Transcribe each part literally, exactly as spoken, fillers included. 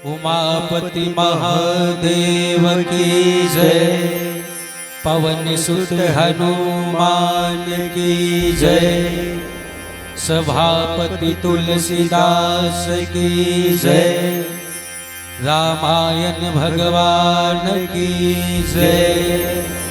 उमापति महादेव की जय। पवन सुत हनुमान की जय। सभापति तुलसीदास की जय। रामायण भगवान की जय।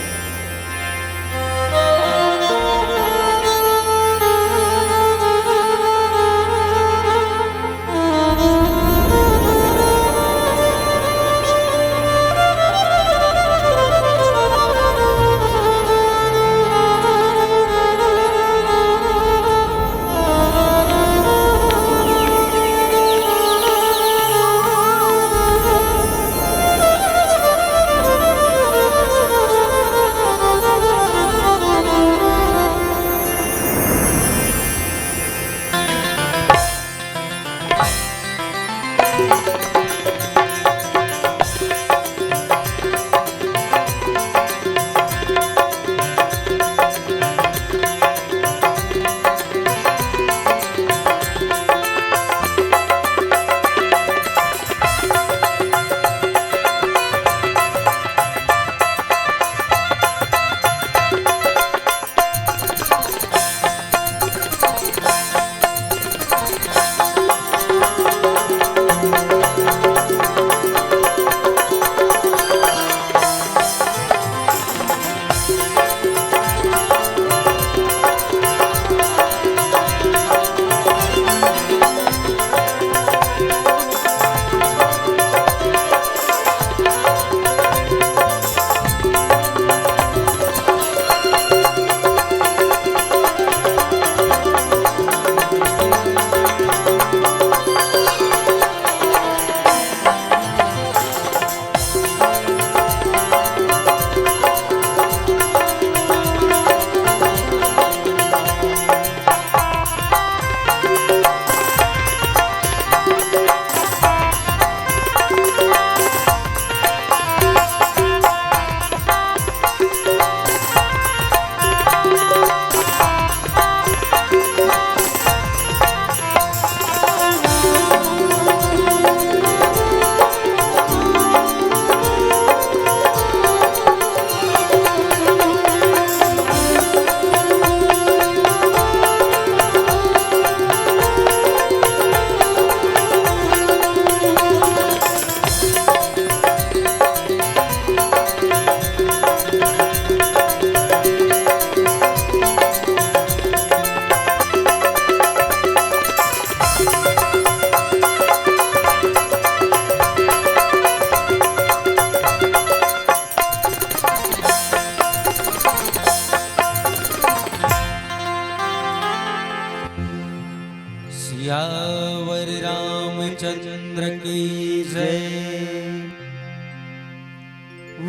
सियावर रामचंद्र की जय।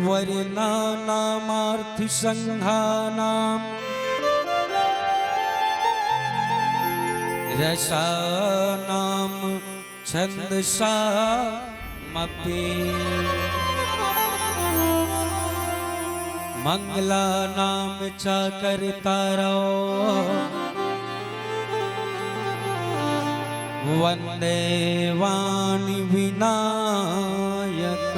वरनानामार्थसंघानां रसानां छंदसामपि। मंगलानां च कर्तारौ वंदे वाणी विनायक।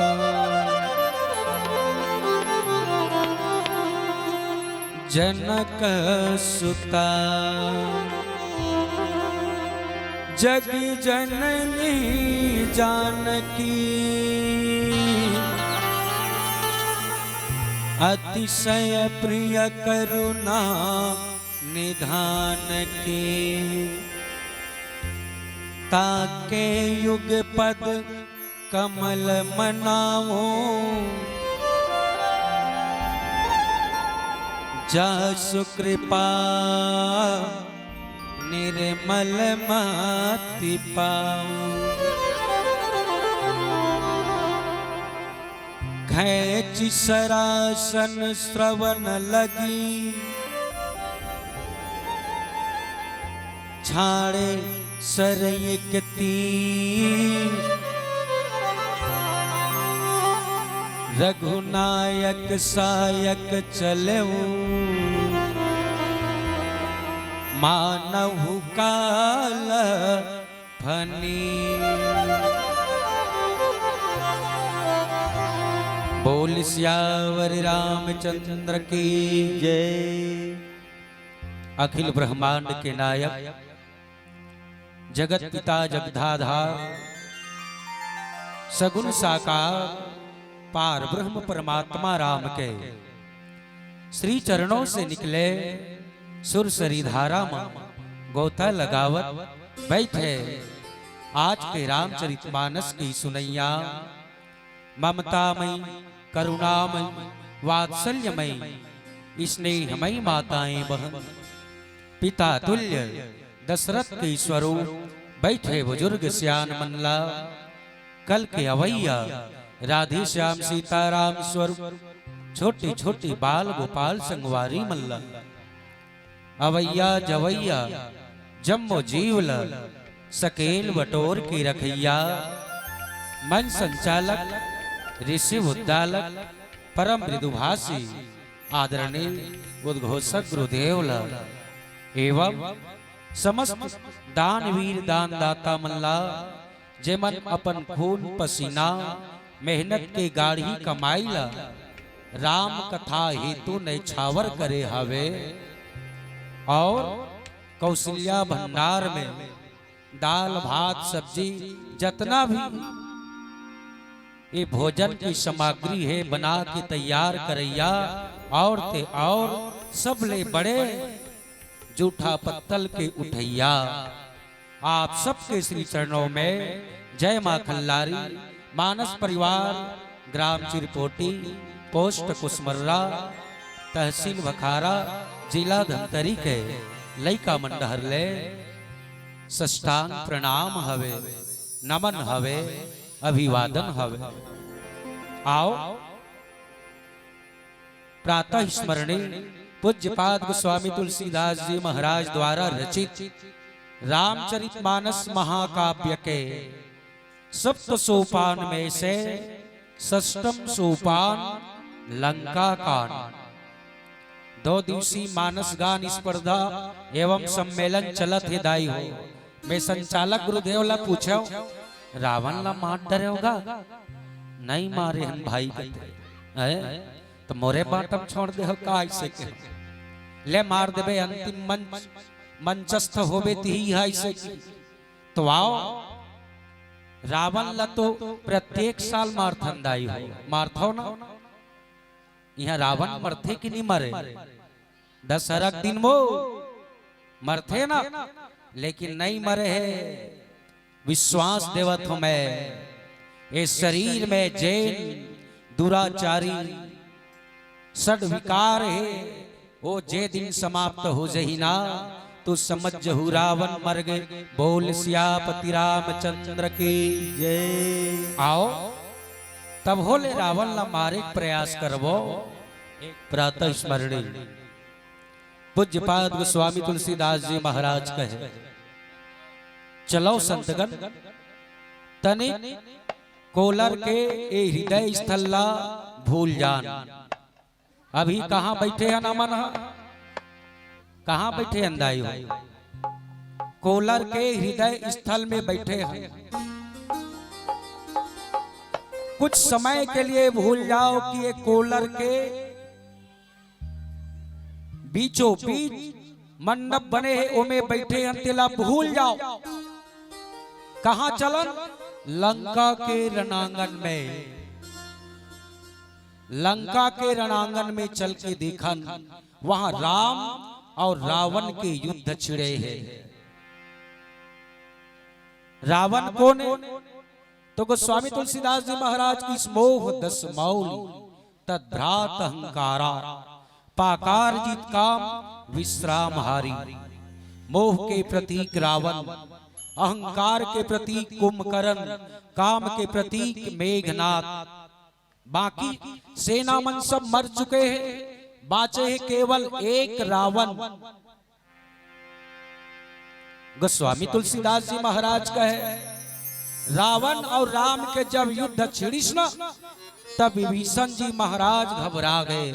जनक सुता जग जननी जानकी, अतिशय प्रिय करुणा निधान की। ताके युगपद कमल मनावो, जासु कृपा निर्मल मति पावो। खैंचि सरासन श्रवण लगी, छाड़े सर एक तीर। रघुनायक सायक चलेउ, मानहु काल फनी। बोल सियावर रामचंद्र की जय। अखिल ब्रह्मांड के नायक, जगत पिता जगधाधार, सगुण साकार, पार ब्रह्म परमात्मा राम के श्री चरणों से निकले सुरसरी धारा म गोता लगावत बैठे आज के रामचरित मानस की सुनैया, ममतामयी, करुणामयी, वात्सल्यमयी, स्नेहमयी माताएं बहन, पिता तुल्य दशरथ के स्वरूप बैठे बुजुर्ग सियान मन ला, कल के अवैया राधे श्याम सीताराम स्वरूप छोटे छोटे बाल गोपाल संगवारी मन ला, अवैया जवैया जम्मो जीव ल सकेल बटोर के रखैया, मंच संचालक, ऋषि उद्दालक, परम मृदुभाषी आदरणीय उद्घोषक गुरुदेव ल एवं समस्त दानवीर दानदाता मन ला, जेमन अपन खून पसीना, मेहनत के गाढ़ी कमाई ला राम कथा हेतु नैछावर करे हवे और कौशल्या भंडार में दाल, भात, सब्जी, जतना भी ये भोजन की सामग्री है बना के तैयार करैया और ते और सबले बड़े जूठा पत्तल के उठैया, आप सबके श्री चरणों में जय माँ खल्लारी। मानस परिवार, ग्राम चिरपोटी, पोस्ट कुसमर्रा, तहसील भखारा, जिला धमतरी के लइका मन डहर ले सष्टांग प्रणाम हवे, नमन हवे, अभिवादन हवे। आओ, प्रातः स्मरणीय पूज्यपाद गोस्वामी तुलसीदास जी महाराज द्वारा रचित रामचरित मानस महाकाव्य के सप्त सोपान में से षष्टम सोपान लंका कांड। दो दिवसीय मानस गान स्पर्धा एवं सम्मेलन चलत हे दाई हो। मैं संचालक गुरुदेव ला पूछव, "रावण ला मार डरे होगा?" "नहीं मारे हन भाई," कथे। "हैं? तो मोरे बाटम छोड़ दे हो का ऐसे के? ले मार देबे, अंतिम मंच, मंचस्थ होबे तिही है ऐसे की।" तो आओ, रावण ला तो प्रत्येक साल मारथन दाई हो, मारथो ना? यहाँ रावण मरथे कि नहीं मरे? दशहरा के दिन वो मरथे ना, लेकिन नहीं मरे हे। विश्वास देवत हूँ मैं, ये शरीर में जेन दुराचारी सड विकार हे, वो जे दिन समाप्त हो जही ना, तो समझ जहू रावण मर गए। बोल सियापति रामचंद्र की जय। आओ, तब होले रावण ला मारे के प्रयास करबो। प्रातः स्मरणी पूज्यपाद गोस्वामी तुलसीदास जी महाराज कहे, "चलो संतगण, तनिक कोलर के ए हृदय स्थल ला भूल जान।" अभी कहाँ बैठे हन हमन ह? कहाँ बैठे हन दाई हो? कोलर के हृदय स्थल में बैठे हन। कुछ समय के लिए भूल जाओ कि ये कोलर के बीचों बीच मंडप बने हे, ओमे बैठे हन, तेला भूल जाओ। कहाँ चलन? लंका के रणांगन में। लंका के रणांगन में चल के देखन, वहां राम और रावण के युद्ध छिड़े हे। रावण कोन हे? तो गोस्वामी तुलसीदास जी महाराज की इस मोह दस मौल तद्भ्रात अहंकारा, पाकार जीत काम विश्राम हारी। मोह के प्रतीक रावण, अहंकार के प्रतीक कुंभकर्ण, काम के प्रतीक मेघनाथ। बाकी सेना मन सब मर चुके हैं, बाचे हे केवल एक रावण। गोस्वामी तुलसीदास जी महाराज कहे, रावण और राम के जब युद्ध छिड़िस न, तब विभीषण जी महाराज घबरा गए।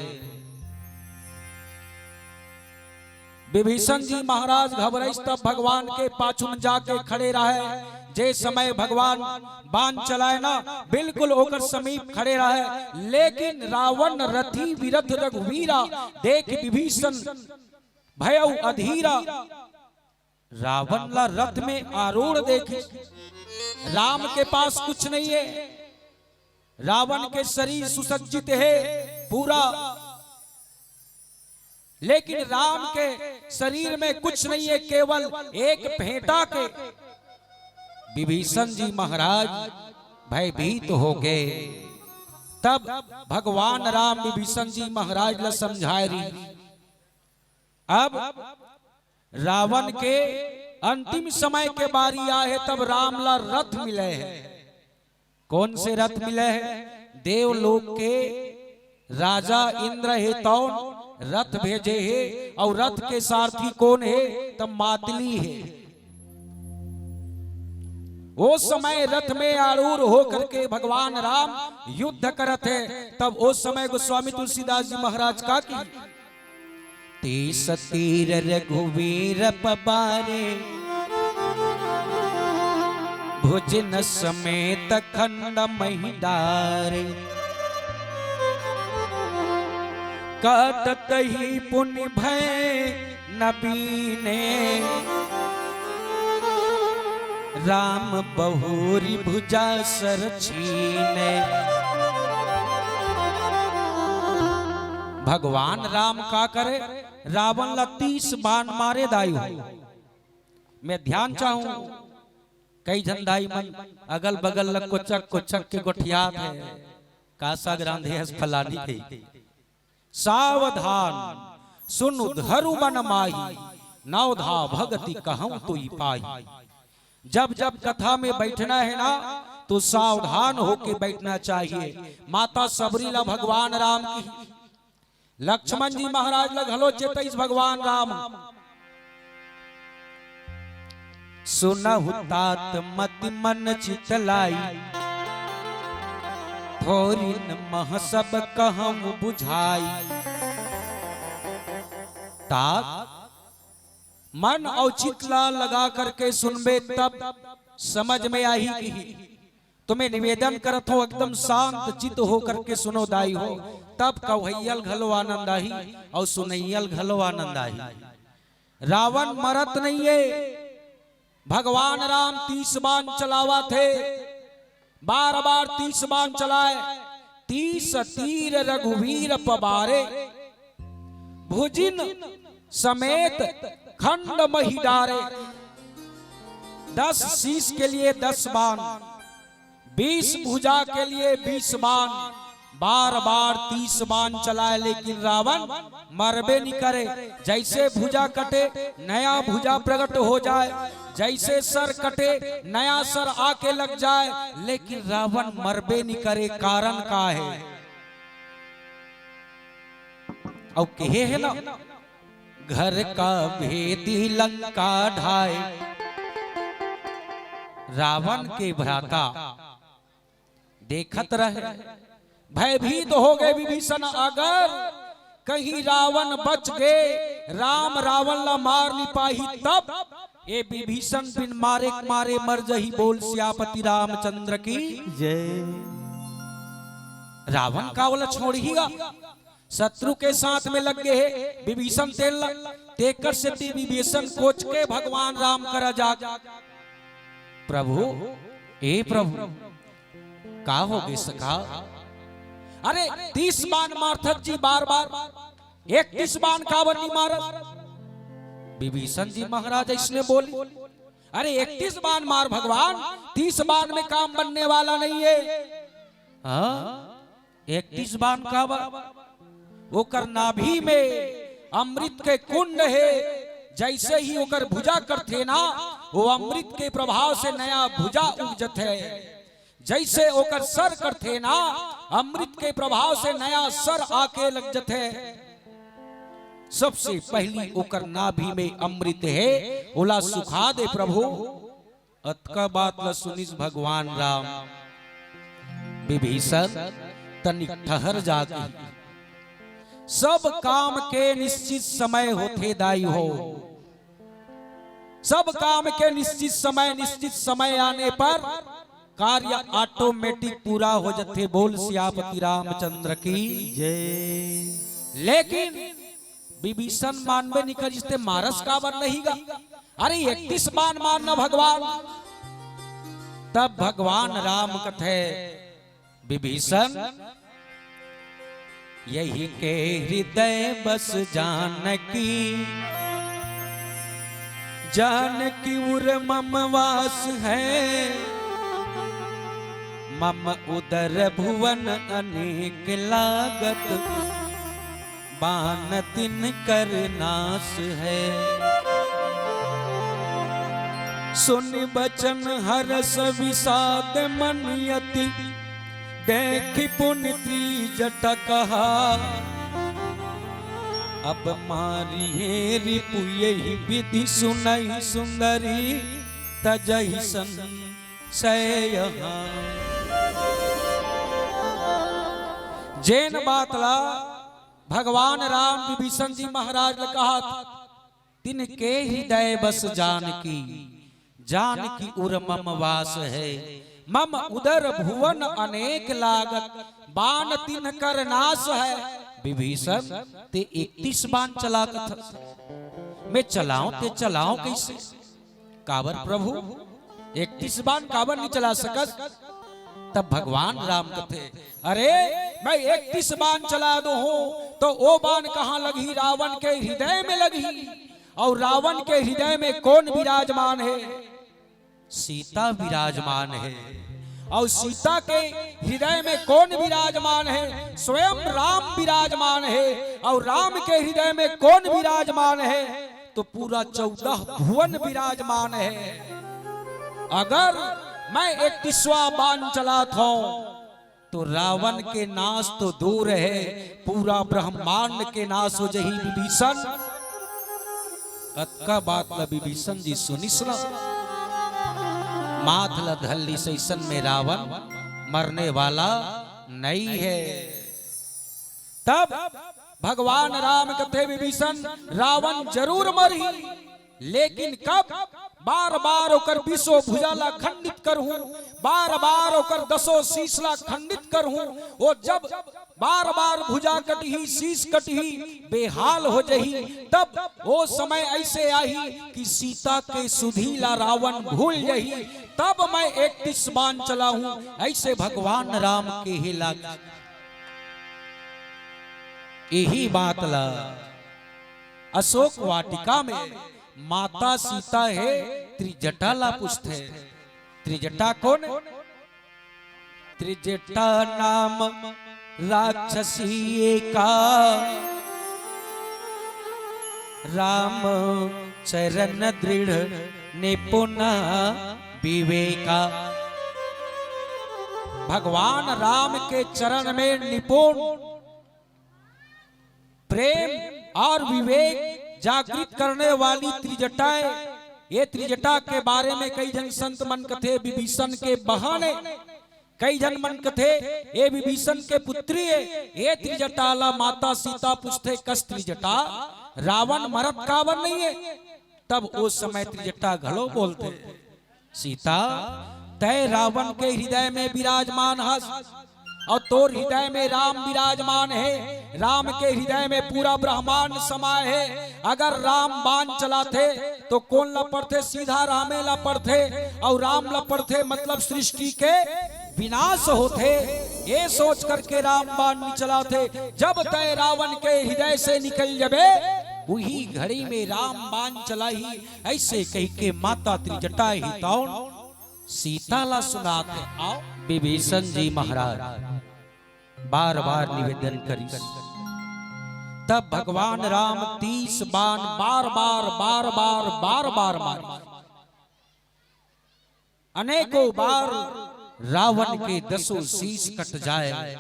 विभीषण जी महाराज घबराइस, तब भगवान के पाछू में जाके खड़े रहे। जे समय भगवान बाण चलाए ना, बिल्कुल ओकर समीप खड़े रहे, लेकिन रावण रथी विरथ रघुवीरा देख विभीषण भयउ अधीरा। रावण ला रथ में आरूढ़ देखिस। राम के पास कुछ नहीं है। रावण के शरीर सुसज्जित है पूरा, लेकिन राम के शरीर में कुछ नहीं है, केवल एक फेंटा के। विभीषण जी महाराज भयभीत हो गए। तब भगवान राम विभीषण जी महाराज ला समझाए रही, अब रावण के अंतिम समय के बारी आए हे, तब राम ला रथ मिले हे। कौन से रथ मिले हे? देवलोक के राजा इंद्र हे, तौन रथ भेजे हे, अउ रथ के सारथी कौन हे? तब मातली हे। ओ समय रथ में आरूढ़ होकर के भगवान राम युद्ध करत हे। तब ओ समय गोस्वामी तुलसीदास जी महाराज का की, तीस तीर रघुवीर पबारे, भुजन समेत खंड महि डारे। काटत ही पुनि भय नबीने, राम बहुरी भुजा सर छीने। भगवान राम का करे, रावण ला तीस बाण मारे दाई हो। मैं ध्यान चाहूं, कई झन दाई मन अगल बगल ला कोचक कोचक के गोठियात हे, का साग रांधे हस फलानी के। सावधान सुनु धरु मन माही, नवधा भगति कहूं तुई पाही। जब जब कथा में बैठना है ना, तो सावधान होके बैठना चाहिए। माता सबरी ला भगवान राम की, लक्ष्मण जी महाराज ला घलो चेतइस भगवान राम। सुनहु तात मति मन चित लाई, थोरिन मह सब कहूं बुझाई। तात मन अउ चित ला लगा करके सुनबे, तब समझ में आही कि तुम्हें निवेदन करत हो, एकदम शांत चित हो करके सुनो दाई हो, तब कवहैयल घलो आनंद आही अउ सुनैयल घलो आनंद आही। रावण मरत नहीं है, भगवान राम तीस बाण चलावत हे, बार बार तीस बाण चलाए। तीस तीर रघुवीर पबारे, भुजिन समेत खंड मही डारे। दस शीश के लिए दस बाण, बीस भुजा के लिए बीस बाण, बार बार तीस बाण चलाए, लेकिन रावण मरबे नहीं करे। जैसे भुजा कटे, नया भुजा प्रकट हो जाए, जैसे सर कटे, नया सर आके लग जाए, लेकिन रावण मरबे नहीं करे। कारण का है? अउ कहे हे ना, घर का भेदी लंका ढाए। रावण के भ्राता देखत रहे, भयभीत हो गए विभीषण, अगर कहीं रावण बच गए, राम रावण ला मार नहीं पाही, तब ये विभीषण बिन मारे मारे मर जही। बोल सियापति रामचंद्र की जय। रावण का वाला छोड़ही गा, शत्रु के साथ में लग गए हे विभीषण तेन ला, तेकर सेती विभीषण कोच के भगवान राम करा जा, प्रभु, ए प्रभु, का हो गे सखा? अरे तीस बाण मारथस जी बार बार, इकतीस बाण काबर नहीं मारत? विभीषण जी महाराज इसने बोली, अरे इकतीस बाण मार भगवान, तीस बाण में काम बनने वाला नहीं है। हाँ, इकतीस बाण काबर? ओकर नाभि में अमृत के कुंड हे, जैसे ही ओकर भुजा करथे ना, वो अमृत के प्रभाव से नया भुजा उग जथे। जैसे ओकर सर करथे ना, अमृत के प्रभाव से नया सर आके लग जथे। सबसे पहली ओकर नाभि में अमृत हे, ओला सुखा दे प्रभु। अतका बात ला सुनिस भगवान राम, विभीषण तनिक ठहर जाके, सब काम के निश्चित समय होथे दाई हो। सब काम के निश्चित समय, निश्चित समय आने पर कार्य ऑटोमेटिक पूरा हो जथे। बोल सियापति रामचंद्र की जय। लेकिन विभीषण मानबे नहीं करिस, ते मारस काबर नहीं गा? अरे, इकतीस बान मारना भगवान। तब भगवान राम कथे, विभीषण, यही के हृदय बस जानकी, जानकी उर मम वास है। मम उदर भुवन अनेक लागत, बान तिनकर नास है। सुनि बचन हरष विषाद मन अति, देखि पुनि त्रिजटा कहा। अब मारिहे रिपु यहि विधि सुनहि सुंदरी, तजहि संसय यहाँ। जेन बात ला भगवान राम विभीषण जी महाराज ल कहा, तिनके हृदय बस जानकी, जानकी उर मम वास है। मम उदर भुवन अनेक लागत, बान तिनकर नास है। विभीषण, ते इकतीस बान चला कथस, मैं चलाऊं, ते चलाऊं कैसे? काबर प्रभु, इकतीस बान काबर नहीं चला सकस? तब भगवान राम कथे, अरे, मैं इकतीस बान चला दूं हूं, तो ओ बान कहां लगही? रावण के हृदय में लगही। और रावण के हृदय में कौन विराजमान है? सीता विराजमान है। और सीता के हृदय में कौन विराजमान है? स्वयं राम विराजमान है। और राम के हृदय में कौन विराजमान है? तो पूरा चौदह भुवन विराजमान है। अगर मैं इकतीसवां बान चलात हूं, तो रावण के नाश तो दूर है, पूरा ब्रह्मांड के नाश हो जही विभीषण। अतका बात ला विभीषण जी सुनिस ना, माथ ला धर लिस, अइसन में रावण मरने वाला नहीं है। तब भगवान राम कथे, विभीषण, रावण जरूर मरही, लेकिन कब? बार बार ओकर बीसों भुजा ला खंडित करहूं, बार बार ओकर दसों शीश ला खंडित करहूं। वो जब बार बार भुजा कटही, शीश कटही, बेहाल हो जही, तब वो समय ऐसे आही कि सीता के सुधि ला रावण भूल जही। तब मैं इकतीस बान चलाहूं, ऐसे भगवान राम केहे लाग। यही बात ला अशोक वाटिका में माता सीता हे त्रिजटा ला पूछथे। त्रिजटा कोन? त्रिजटा नाम राक्षसी एका, राम चरण दृढ़ निपुण विवेका। भगवान राम के चरण में निपुण प्रेम और विवेक जागृत करने वाली त्रिजटाएं। ये त्रिजटा के बारे में कई झन संत मन कथे, विभीषण के बहन हे, कई झन मन कथे ये विभीषण के पुत्री हे। ये त्रिजटा ला माता सीता पूछथे, कस त्रिजटा, रावण मरत काबर नहीं हे? तब ओ समय त्रिजटा घलो बोलथे, सीता, तय रावण के हृदय में विराजमान हस, और तोर हृदय में राम विराजमान हे। राम के हृदय में पूरा ब्रह्मांड समाय हे। अगर राम बाण चलाथे तो कोन ला पड़थे? सीधा रामे ला पड़थे, और राम ला पड़थे मतलब सृष्टि के विनाश होथे। ये सोच करके राम बाण नहीं चलाथे। जब तय रावण के हृदय से निकल जबे, उही घड़ी में राम बाण चलाही। ऐसे कहिके माता त्रिजटा हितौन सीता ला सुनात हे। आओ। विभीषण जी महाराज बार बार निवेदन करिस, तब भगवान राम तीस बाण बार बार, बार बार, बार बार मारे। अनेकों बार रावण के दसों शीश कट जाए,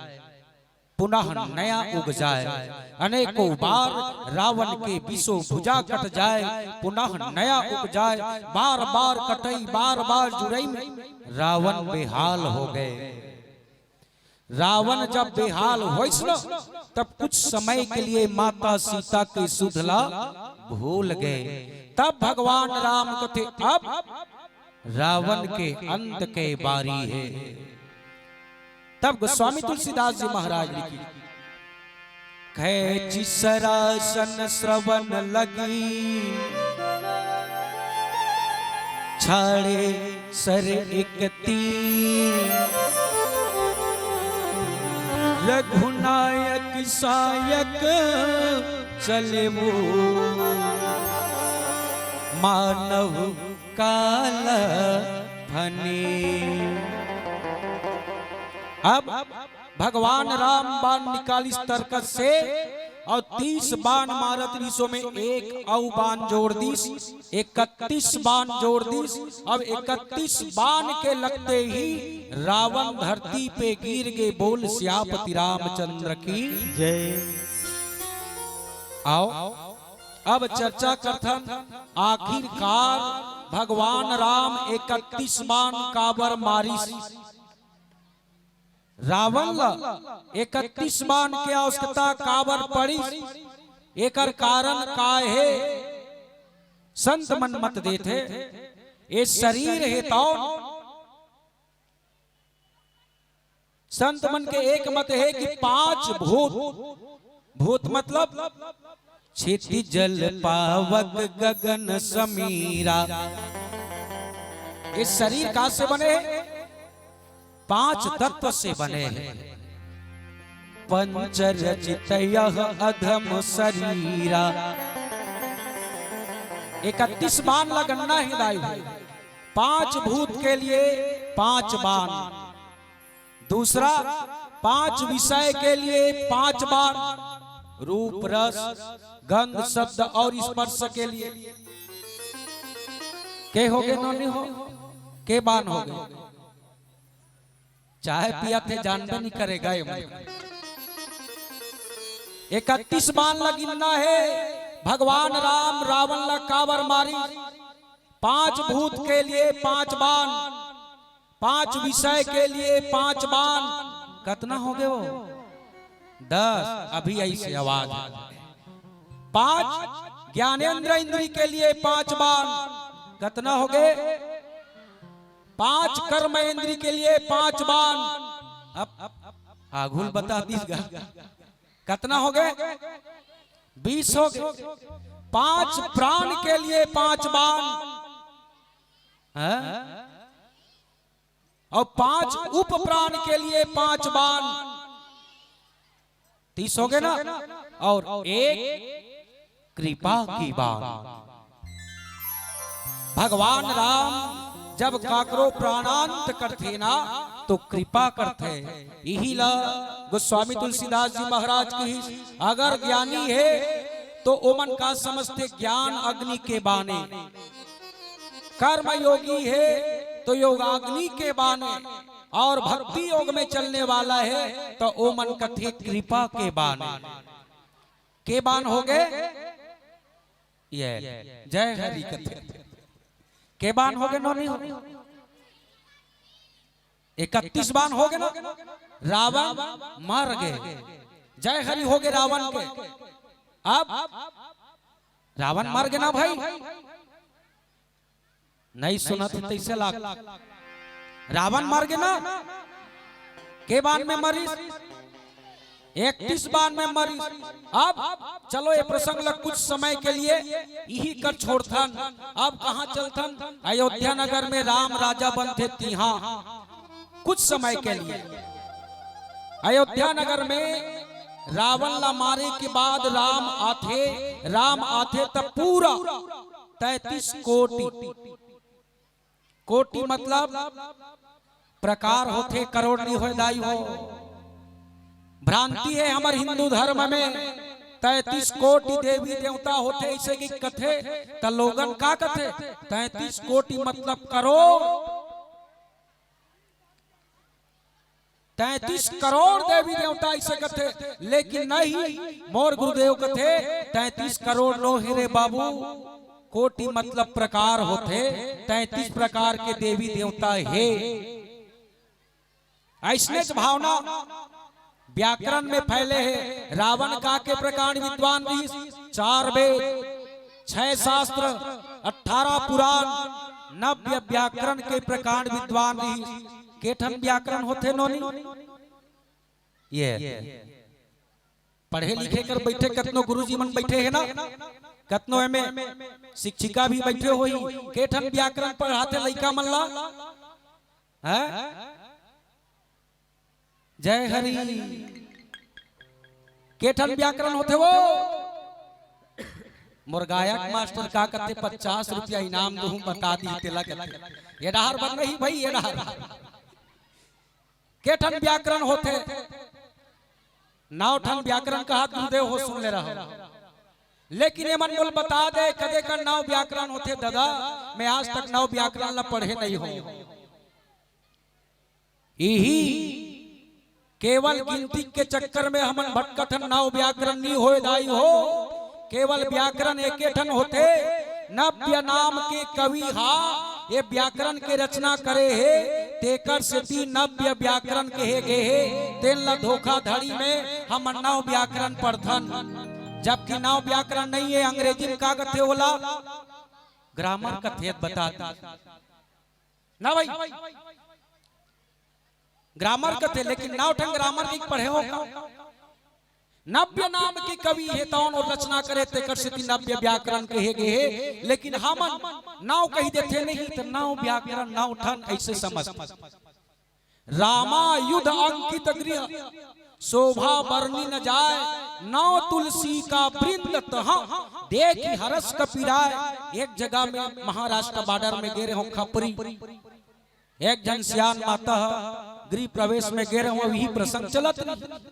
पुनः नया उग जाए। अनेकों बार रावण के बीसों भुजा कट जाए, पुनः नया उग जाए। बार बार कटई, बार बार जुड़ई में रावण बेहाल हो गए। रावण जब बेहाल होइस न, तब कुछ समय के लिए माता सीता के सुध ला भूल गए। तब भगवान राम कथे, अब रावण के अंत के बारी हे। तब गोस्वामी तुलसीदास जी महाराज लिखिस, खैंचि सरासन श्रवण लगी, छाड़े सर एक तीर। रघुनायक सायक चले वो, मानव काल फनी। अब भगवान राम बाण निकालिस तरकस से अउ तीस बाण मारत रिहिस, ओमे एक अउ बाण जोड़ दिस, इकतीस बाण जोड़ दिस। अब इकतीस बाण के लगते ही रावण धरती पे गिर गे। बोल सियापति रामचंद्र की जय। आओ, अब चर्चा करथन, आखिरकार भगवान राम इकतीस बाण काबर मारिस? रावण ला इकतीस बाण के आवश्यकता काबर पड़िस? एकर कारण का हे? संत मन मत देथे, ए शरीर हे तौन। संत मन के एक मत हे कि पांच भूत, भूत मतलब क्षिति जल पावक गगन समीरा। ये शरीर का से बने हे? पांच तत्व से बने हे। पंच रचित यह अधम शरीरा। इकतीस बाण लगना ही दाई हो। पांच भूत के लिए पांच बाण, दूसरा पांच विषय के लिए पांच बाण, रूप रस गंध शब्द और स्पर्श के लिए। के हो गे नोनी हो, के बाण हो गे? चाय पिया थे जानबे नहीं करेगा ये मन। इकतीस बाण लगिन्ना है। भगवान राम रावण ला काबर मारी? पांच भूत के लिए पांच बाण, पांच विषय के लिए पांच बाण। कतना हो गे वो? दस। अभी ऐसे आवाज है। पांच ज्ञानेंद्र इंद्री के लिए पांच बाण। कतना हो गे? पांच कर्म इंद्री के लिए पांच बाण। अब आघुल बता दीस गा। कतना हो गे? बीस हो गे। पांच प्राण के लिए पांच बाण। हाँ? और पांच उप प्राण के लिए पांच बाण। तीस हो गे ना? और एक कृपा की बाण। भगवान राम जब काकरो प्राणांत करथे ना, तो कृपा करथे। इही ला गोस्वामी तुलसीदास जी महाराज कहिस, अगर ज्ञानी हे तो ओमन का समझथे ज्ञान अग्नि के बाने, कर्म योगी हे तो योगाग्नि के बाने, और भक्ति योग में चलने वाला हे तो ओमन कथे कृपा के बाने। के बान हो गे? ये जय हरि कथे। के बान हो गे नोनी हो? इकतीस बान हो गे ना? रावण मर गे। जय हरि हो गे रावण के। अब रावण मर गे ना भाई? नहीं सुनत हे तइसे लाग। रावण मर गे ना? के बान में मरिस? इकतीस बान में मरिस। अब चलो ये प्रसंग ला कुछ समय के लिए इही कर छोड़थन। अब कहाँ चलथन? अयोध्या नगर में राम राजा बनथे तिहाँ कुछ समय के लिए। अयोध्या नगर में रावण ला मारे के बाद राम आथे, राम आथे तब पूरा तैंतीस कोटि, कोटि मतलब प्रकार होथे, करोड़ नहीं होय दाई हो। भ्रांति हे हमर हिंदू धर्म में तैंतीस कोटि देवी देवता होथे, ऐसे कि कथे त लोगन का कथे, तैंतीस कोटि मतलब करोड़, तैंतीस करोड़ देवी देवता ऐसे कथे, लेकिन नहीं, मोर गुरुदेव कथे तैंतीस करोड़ नो हे रे बाबू, कोटि मतलब प्रकार होथे, तैंतीस प्रकार के देवी देवता हे। ऐसने च भावना व्याकरण में फैले हे। रावण का के प्रकार विद्वान रहिस? चार वेद, छह शास्त्र, अठारह पुराण, नब्य व्याकरण के प्रकांड विद्वान रहिस। के ठन व्याकरण होथे नोनी? ये पढ़े लिखे कर बैठे कतनो गुरुजी मन बैठे हे ना, कतनो एमे शिक्षिका भी बैठे होही। के ठन व्याकरण पढ़ाथे लइका मन ला? हैं? जय हरि। के ठन व्याकरण होथे वो? मोर गायक मास्टर का कथे, पचास रुपया इनाम दूहूं, बता दी तेला कथे। ये डहार बन रही भाई, ये डहार। के ठन व्याकरण होथे? नौ ठन व्याकरण कहा गुरुदेव हो, सुन ले रहा। लेकिन ये मन बोल बता दे, कदे का नौ व्याकरण होथे दादा? मैं आज तक नौ व्याकरण ला पढ़े नहीं हूं। इही केवल गिनती के चक्कर में हमन भटकत हन। नौ व्याकरण नी होय दाई हो, केवल व्याकरण एके ठन होथे। नव्य नाम के कवि हा ये व्याकरण के रचना करे हे, तेकर सेती नव्य व्याकरण कहे गे हे। तेन ला धोखाधड़ी में हमन नौ व्याकरण पढ़थन, जबकि नौ व्याकरण नहीं है। अंग्रेजी में का कथे ओला? ग्रामर कथे, बता दी। ना भाई, ग्रामर कथे, लेकिन नौ ठन ग्रामर नहीं पढ़े हो का? नव्य नाम के कवि हे तौन और रचना करे, तेकर सेती नव्य व्याकरण कहे गे हे। लेकिन हमन नौ कही देथे नहीं, तो नौ व्याकरण नौ ठन ऐसे समझ। रामायुध अंकित गृह शोभा बरनी न जाय, नौ तुलसी का वृंद तहाँ देखि हरष कपि राय। एक जगह में महाराष्ट्र बॉर्डर में गे रहे हो खपरी, एक झन सियान माता ह गृह प्रवेश में गे रहे हो, वही प्रसंग चलत रही।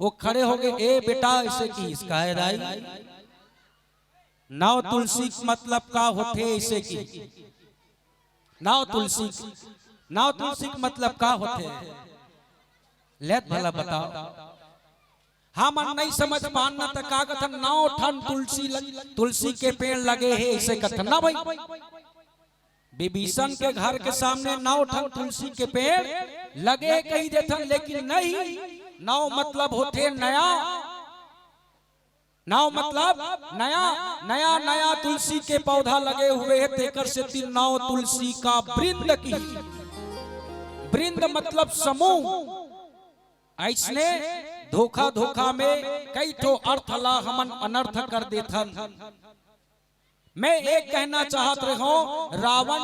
वो खड़े हो गए, ए बेटा, ऐसे की इसका है दाई, नौ तुलसी के मतलब का होथे? ऐसे की नौ तुलसी, नौ तुलसी के मतलब का होथे? लेत भला बताओ। हमन नहीं समझ पान ना, त का कथन, नौ ठन तुलसी ल-, तुलसी के पेड़ लगे हे, ऐसे कथन ना भाई। विभीषण के घर के सामने नौ ठन तुलसी के पेड़ लगे कही देथन, लेकिन नहीं, नौ मतलब होथे नया। नौ मतलब नया, नया, नया तुलसी के पौधा लगे हुए हे, तेकर सेती नौ तुलसी का वृंद की। वृंद मतलब समूह। ऐसने धोखा धोखा में कई ठो अर्थ ला हमन अनर्थ कर देथन। मैं एक कहना चाहत रहों, रावण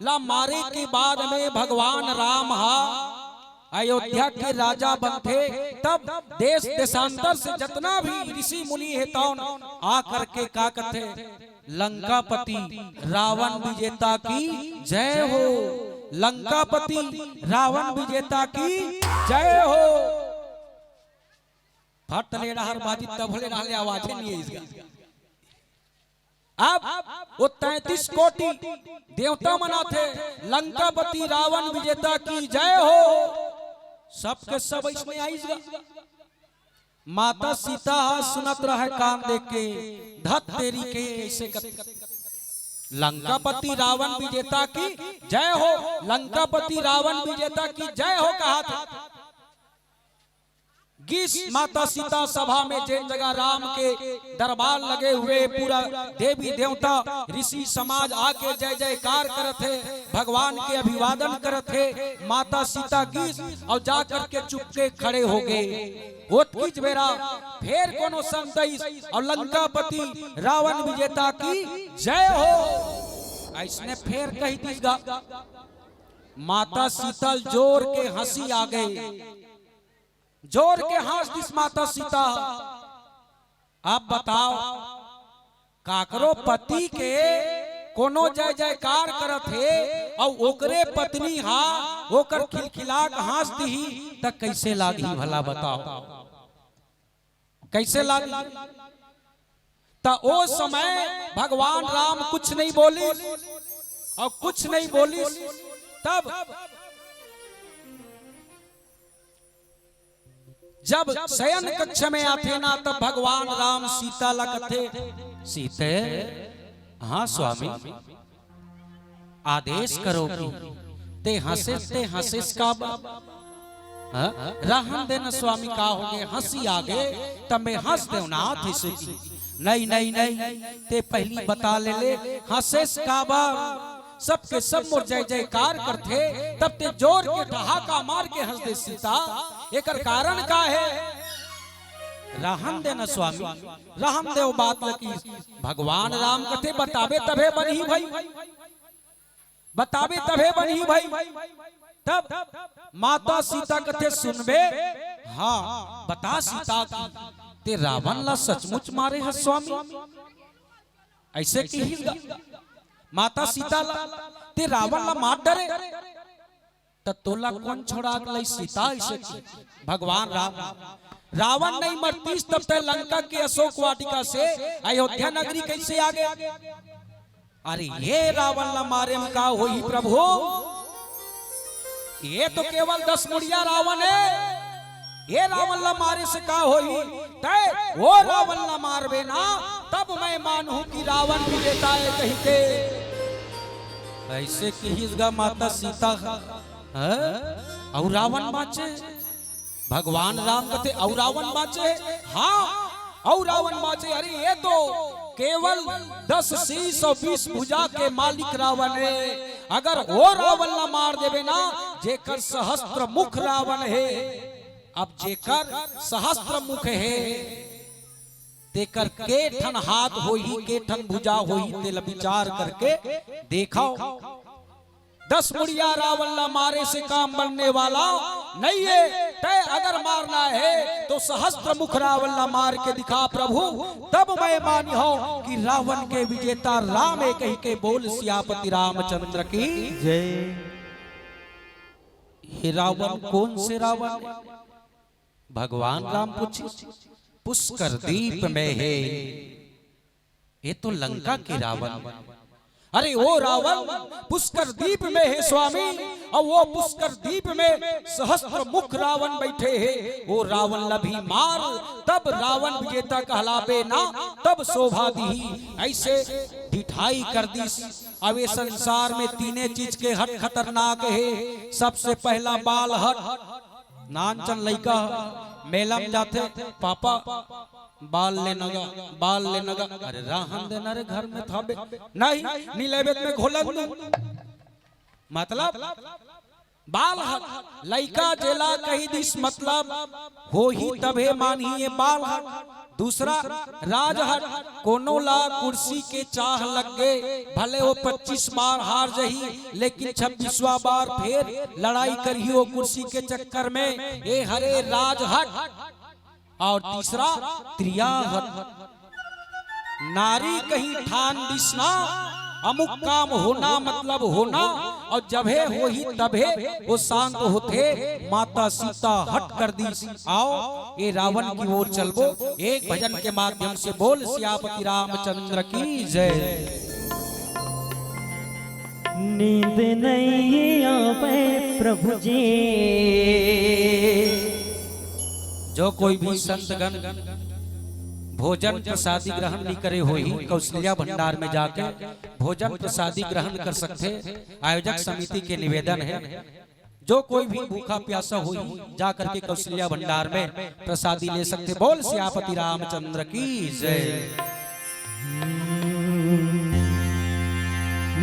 ला मारे के बाद में भगवान राम हा अयोध्या के राजा बनथे, तब देश देशांतर से जतना भी ऋषि मुनि हे तौन आ करके का कथे, लंकापति रावण विजेता की जय हो, लंकापति रावण विजेता की जय हो। फट ले डहर बाजी तब ले रहले आवाजे नहीं है इसका। अब वो तैंतीस कोटि देवता मन आथे, लंकापति रावण विजेता की जय हो। सबके सब इसमें आइस गा। माता सीता हा सुनत रहे कान दे के, धत तेरी के ऐसे कर। लंकापति रावण विजेता की जय हो, लंकापति रावण विजेता की जय हो कहा था। गीस माता सीता सभा में जेन जगह राम के दरबार लगे हुए, पूरा देवी देवता ऋषि समाज आके जय जयकार करत हे, भगवान के अभिवादन करत हे। माता सीता गीस और जा करके चुपके खड़े हो गए। ओतकीच बेरा फेर कोनो संत आइस और लंकापति रावण विजेता की जय हो, ऐसने फेर कही दीस गा। माता सीता जोर के हंसी आ गई। जोर के हंस दिस माता सीता। अब बताओ, काकरो पति के कोनो जय जयकार करत हे अउ ओकरे पत्नी हा ओकर खिलखिला के हंस दिही, त कैसे लागही भला बताओ, कैसे लागही? त ओ समय भगवान राम कुछ नहीं बोलिस और कुछ नहीं बोलिस। तब जब शयन कक्ष में आथे ना, तब भगवान राम सीता ला कथे, सीते, हाँ स्वामी, आदेश करो कि ते हंसे, ते हंसेस का बा? हाँ? रहन देना स्वामी, का हो गए, हंसी आ गए, तब मैं हंस देव ना, आथे सुखी। नहीं, नहीं, नहीं, ते पहली बता ले ले, हंसेस काबर? सबके सब मोर जय जयकार करथे, तब ते जोर के ठहाका मार के हंस दे सीता। एकर कारण का हे? रहन दे न स्वामी, रहन दे ओ बात ल कि भगवान राम कथे बताबे तभे बनही भई। बताबे तभे बनही भई। तब माता सीता कथे सुनबे, हाँ, बता सीता कि ते रावण ला सचमुच मारे ह स्वामी? अइसे किहिस गा माता सीता ला, ते रावण ला मार डरे, त तोला कोन छोड़ा के लई सीता? अइसे कि भगवान राम, रावण नहीं मरतीस तब ते लंका के अशोक वाटिका से अयोध्या नगरी कइसे आ गे? अरे ये रावण ला मारे म का होही प्रभु? ये तो केवल दस मुड़िया रावण हे। ये रावण ला मारे से का होही? तय वो रावण ला मारबे ना, तब मैं मानहूं कि रावण विजेता हे कहिके। अइसे किहिस गा माता सीता ह। हाँ? अउ रावण बांचे? भगवान राम कथे अउ रावण बांचे? हाँ, अउ रावण बांचे। अरे ये तो केवल दस शीश अउ बीस भुजा के मालिक रावण हे। अगर वो रावण ला मार देबे ना, जेकर सहस्त्र मुख रावण हे, अब जेकर सहस्त्र मुख हे, तेकर के ठन हाथ होही, के ठन भुजा होही, तेला विचार करके देखव। दस मुड़िया रावण ला मारे से काम बनने वाला नहीं है। तय अगर मारना है तो सहस्त्र मुख रावण ला मार के दिखा प्रभु, तब मैं मानिहौं कि रावण के विजेता राम हे कहिके। बोल सियापति रामचंद्र की। जय। हे रावण, कौन से रावण? भगवान राम पूछे, पुष्कर दीप में हे। ये तो लंका के रावण। अरे वो रावण पुष्कर दीप में हे स्वामी, अउ वो पुष्कर दीप में सहस्त्र मुख रावण बइठे हे। वो रावण ला भी मार, तब रावण विजेता कहलाबे ना, तब शोभा दिही। अइसे ढिठाई कर दिस। अब ये संसार में तीने चीज के हट खतरनाक हे। सबसे पहला बाल हट। नानचन लइका ह, मेला म जाथे, "पापा, बाल लेना गा, बाल लेना गा।" अरे रहन दे ना रे, घर में थाबे। नहीं, नी लेबे त मैं घोलन दूं। मतलब, बाल हट, लइका जेला कहि दिस, मतलब, होही तभे मानही ये बाल हट। दूसरा, राजहट, कोनो ला कुर्सी के चाह लग गे, भले वो पच्चीस बार हार जही, लेकिन छब्बीसवाँ बार फेर लड़ाई करही वो कुर्सी के चक्कर में, ये हरे राजहट। अउ तीसरा, त्रियाहट, नारी कहीं ठान दिस ना, अमुक काम होना मतलब होना, अउ जभे होही तभे वो शांत होथे। माता सीता हट कर दिस। आओ, ये रावण की ओर चलबो, एक भजन के माध्यम से। बोल सियापति रामचंद्र की जय। नींद नहीं आवे प्रभु जी। जो कोई भी संतगण भोजन प्रसादी ग्रहण नहीं करे होही, कौशल्या भंडार में जाके भोजन प्रसादी ग्रहण कर सकथे। आयोजक समिति के निवेदन है, जो कोई भी भूखा प्यासा होही, जा करके कौशल्या भंडार में प्रसादी ले सकथे। बोल सियापति रामचंद्र की जय।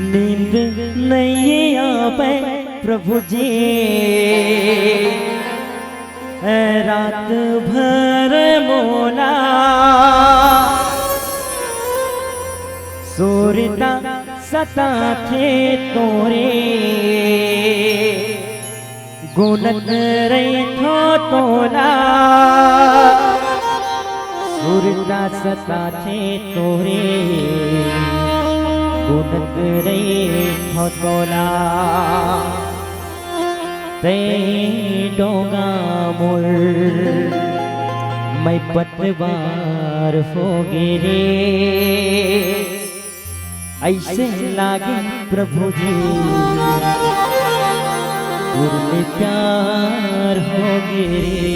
नींद नहीं आवे प्रभु जी, रात भर मोला सुरता सताथे तोरे। गुनत रहिथों तोला, सुरता सताथे तोरे। गुनत रहिथों तोला, तैं डोंगा मोर, मैं पतवार होगे रे। अइसे लागे प्रभु जी, तोर ले प्यार होगे रे,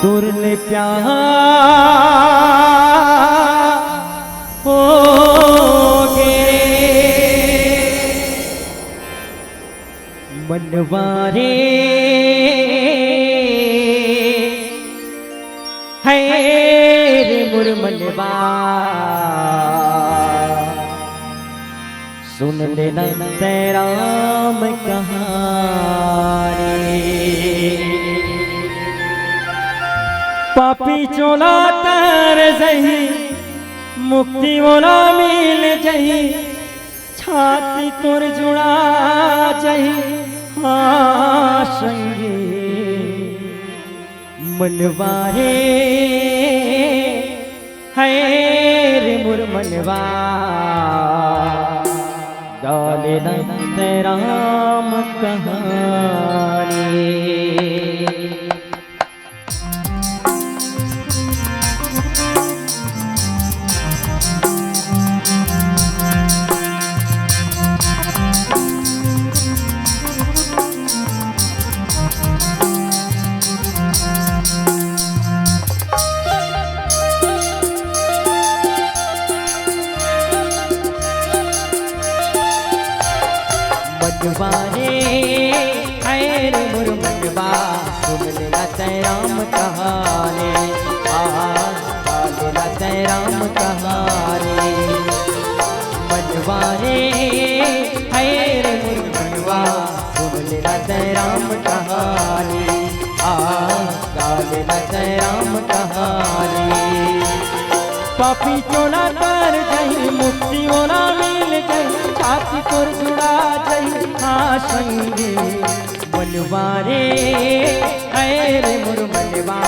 तोर ले प्यार होगे रे। मनवा रे, हे रे मोर मनवा, सुन लेना तैं राम कहानी। पापी चोला तर जही, मुक्ति ओला मिल जही, छाती तोर जुड़ा जही। हाँ संगी, मनवा रे, हाय रे मोर मनवा, गा लेना तैं राम कहानी। मनवा रे, हाय रे मोर मनवा, सुन लेना तैं राम कहानी। आ, गा लेना तैं राम कहानी। मनवा रे, हाय रे मोर मनवा, सुन लेना तैं राम कहानी। आ, गा लेना तैं राम कहानी। पापी चोला तर जही, मुक्ति ओला मिल जही, छाती तोर जुड़ा जही। हाँ संगी, मनवा रे, हाय रे मोर मनवा,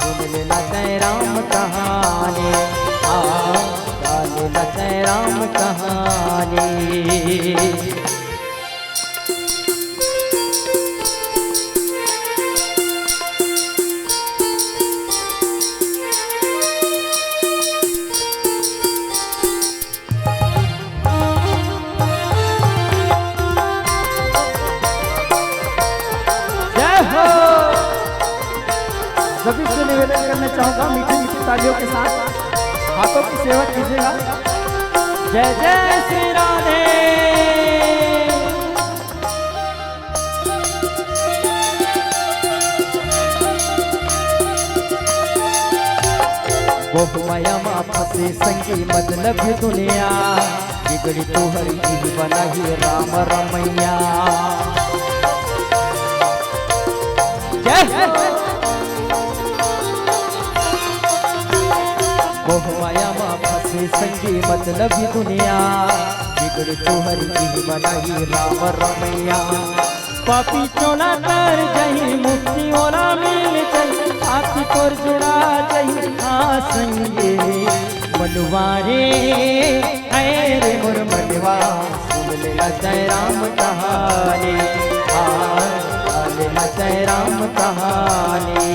सुन लेना तैं राम कहानी। आ, गा लेना तैं राम कहानी। जय हो। सभी से निवेदन करना चाहूंगा, मीठी मीठी तालियों के साथ हाथों की सेवा कीजिएगा। जय जय श्री राधे। मोह माया मा फंसे संगी, मतलब दुनिया, बिगड़ी तोहर इही बनाही राम रमैया। जय हो। मोह माया मा फंसे संगी, मतलब दुनिया, बिगड़ी तोहर इही बनाही राम रमैया। पापी चोला तर जही, मुक्ति ओला मिल जही, छाती तोर जुड़ा जही। हाँ संगी, मनवा रे, हाय रे मोर मनवा, सुन लेना तैं राम कहानी। हाँ, गा लेना तैं राम कहानी।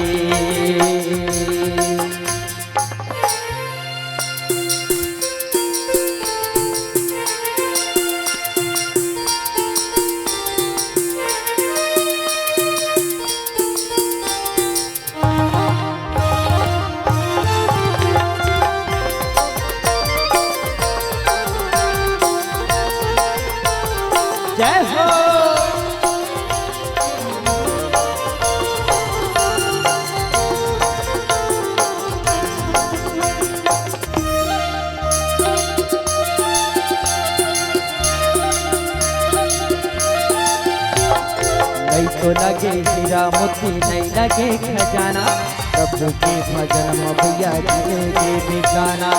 जय हो। नहीं तो लगे हीरा मोती, नहीं लगे खजाना, प्रभु के भजन म भैया जिंदगी बिकाना।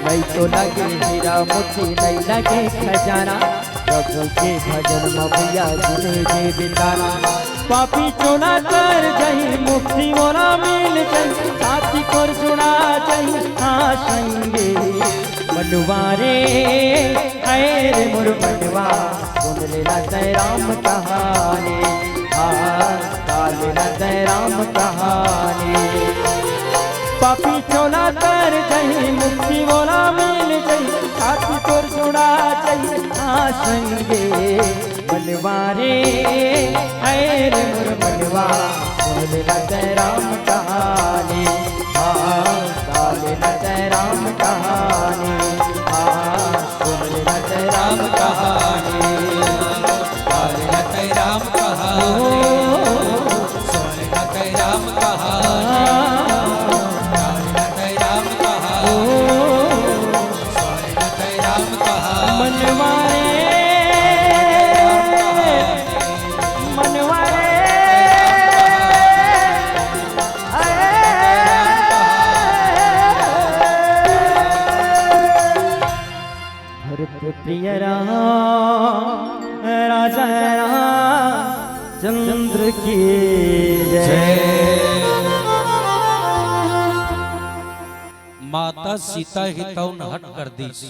नहीं तो लगे हीरा मोती, नहीं लगे खजाना, प्रभु के भजन म भैया जिंदगी बिताना। पापी चोला तर जही, मुक्ति ओला मिल जही, छाती तोर जुड़ा जही। हाँ संगी, मनवा रे, हाय रे मोर मनवा, सुन लेना तैं राम कहानी। हाँ, गा लेना तैं राम कहानी। पापी चोला तर जही, मुक्ति ओला मिल जही, छाती तोर जुड़ा जही। हाँ संगी, मनवा रे, हाय रे मोर मनवा, सुन लेना तैं राम कहानी। हाँ, गा लेना तैं राम कहानी। हाँ, सुन लेना तैं राम कहानी। गा लेना तैं राम कहानी। मनवा रे, मनवा रे, भरत प्रिय राम, राजा रामचंद्र की जय। माता सीता ही तौन हट कर दीस।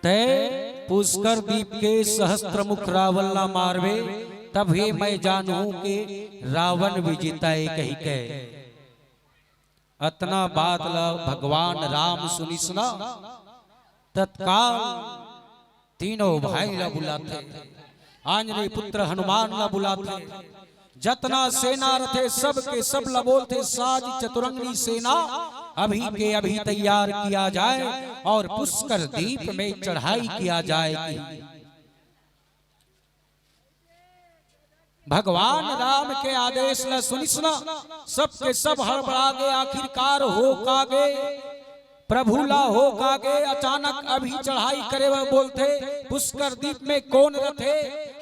तै पुष्कर दीप के सहस्त्र मुख रावण ला मारबे, तभे मैं जानहूं के रावण विजेता ए कहिके। अतना बात ला भगवान राम सुनिस ना, तत्काल तीनों भाई ला बुलाथे, आंजनेय पुत्र हनुमान ला बुलाथे, जतना सेना रथे, सब के सब ला बोलथे, साज चतुरंगनी सेना अभी के अभी तैयार किया जाए और पुष्कर दीप में चढ़ाई किया जाए। भगवान राम के आदेश ला सुनिस ना, सब के सब हड़बड़ा गे, आखिरकार हो का गे, प्रभु ला हो का गे, अचानक अभी चढ़ाई करे बर बोलथे, पुष्कर दीप में कौन रथे,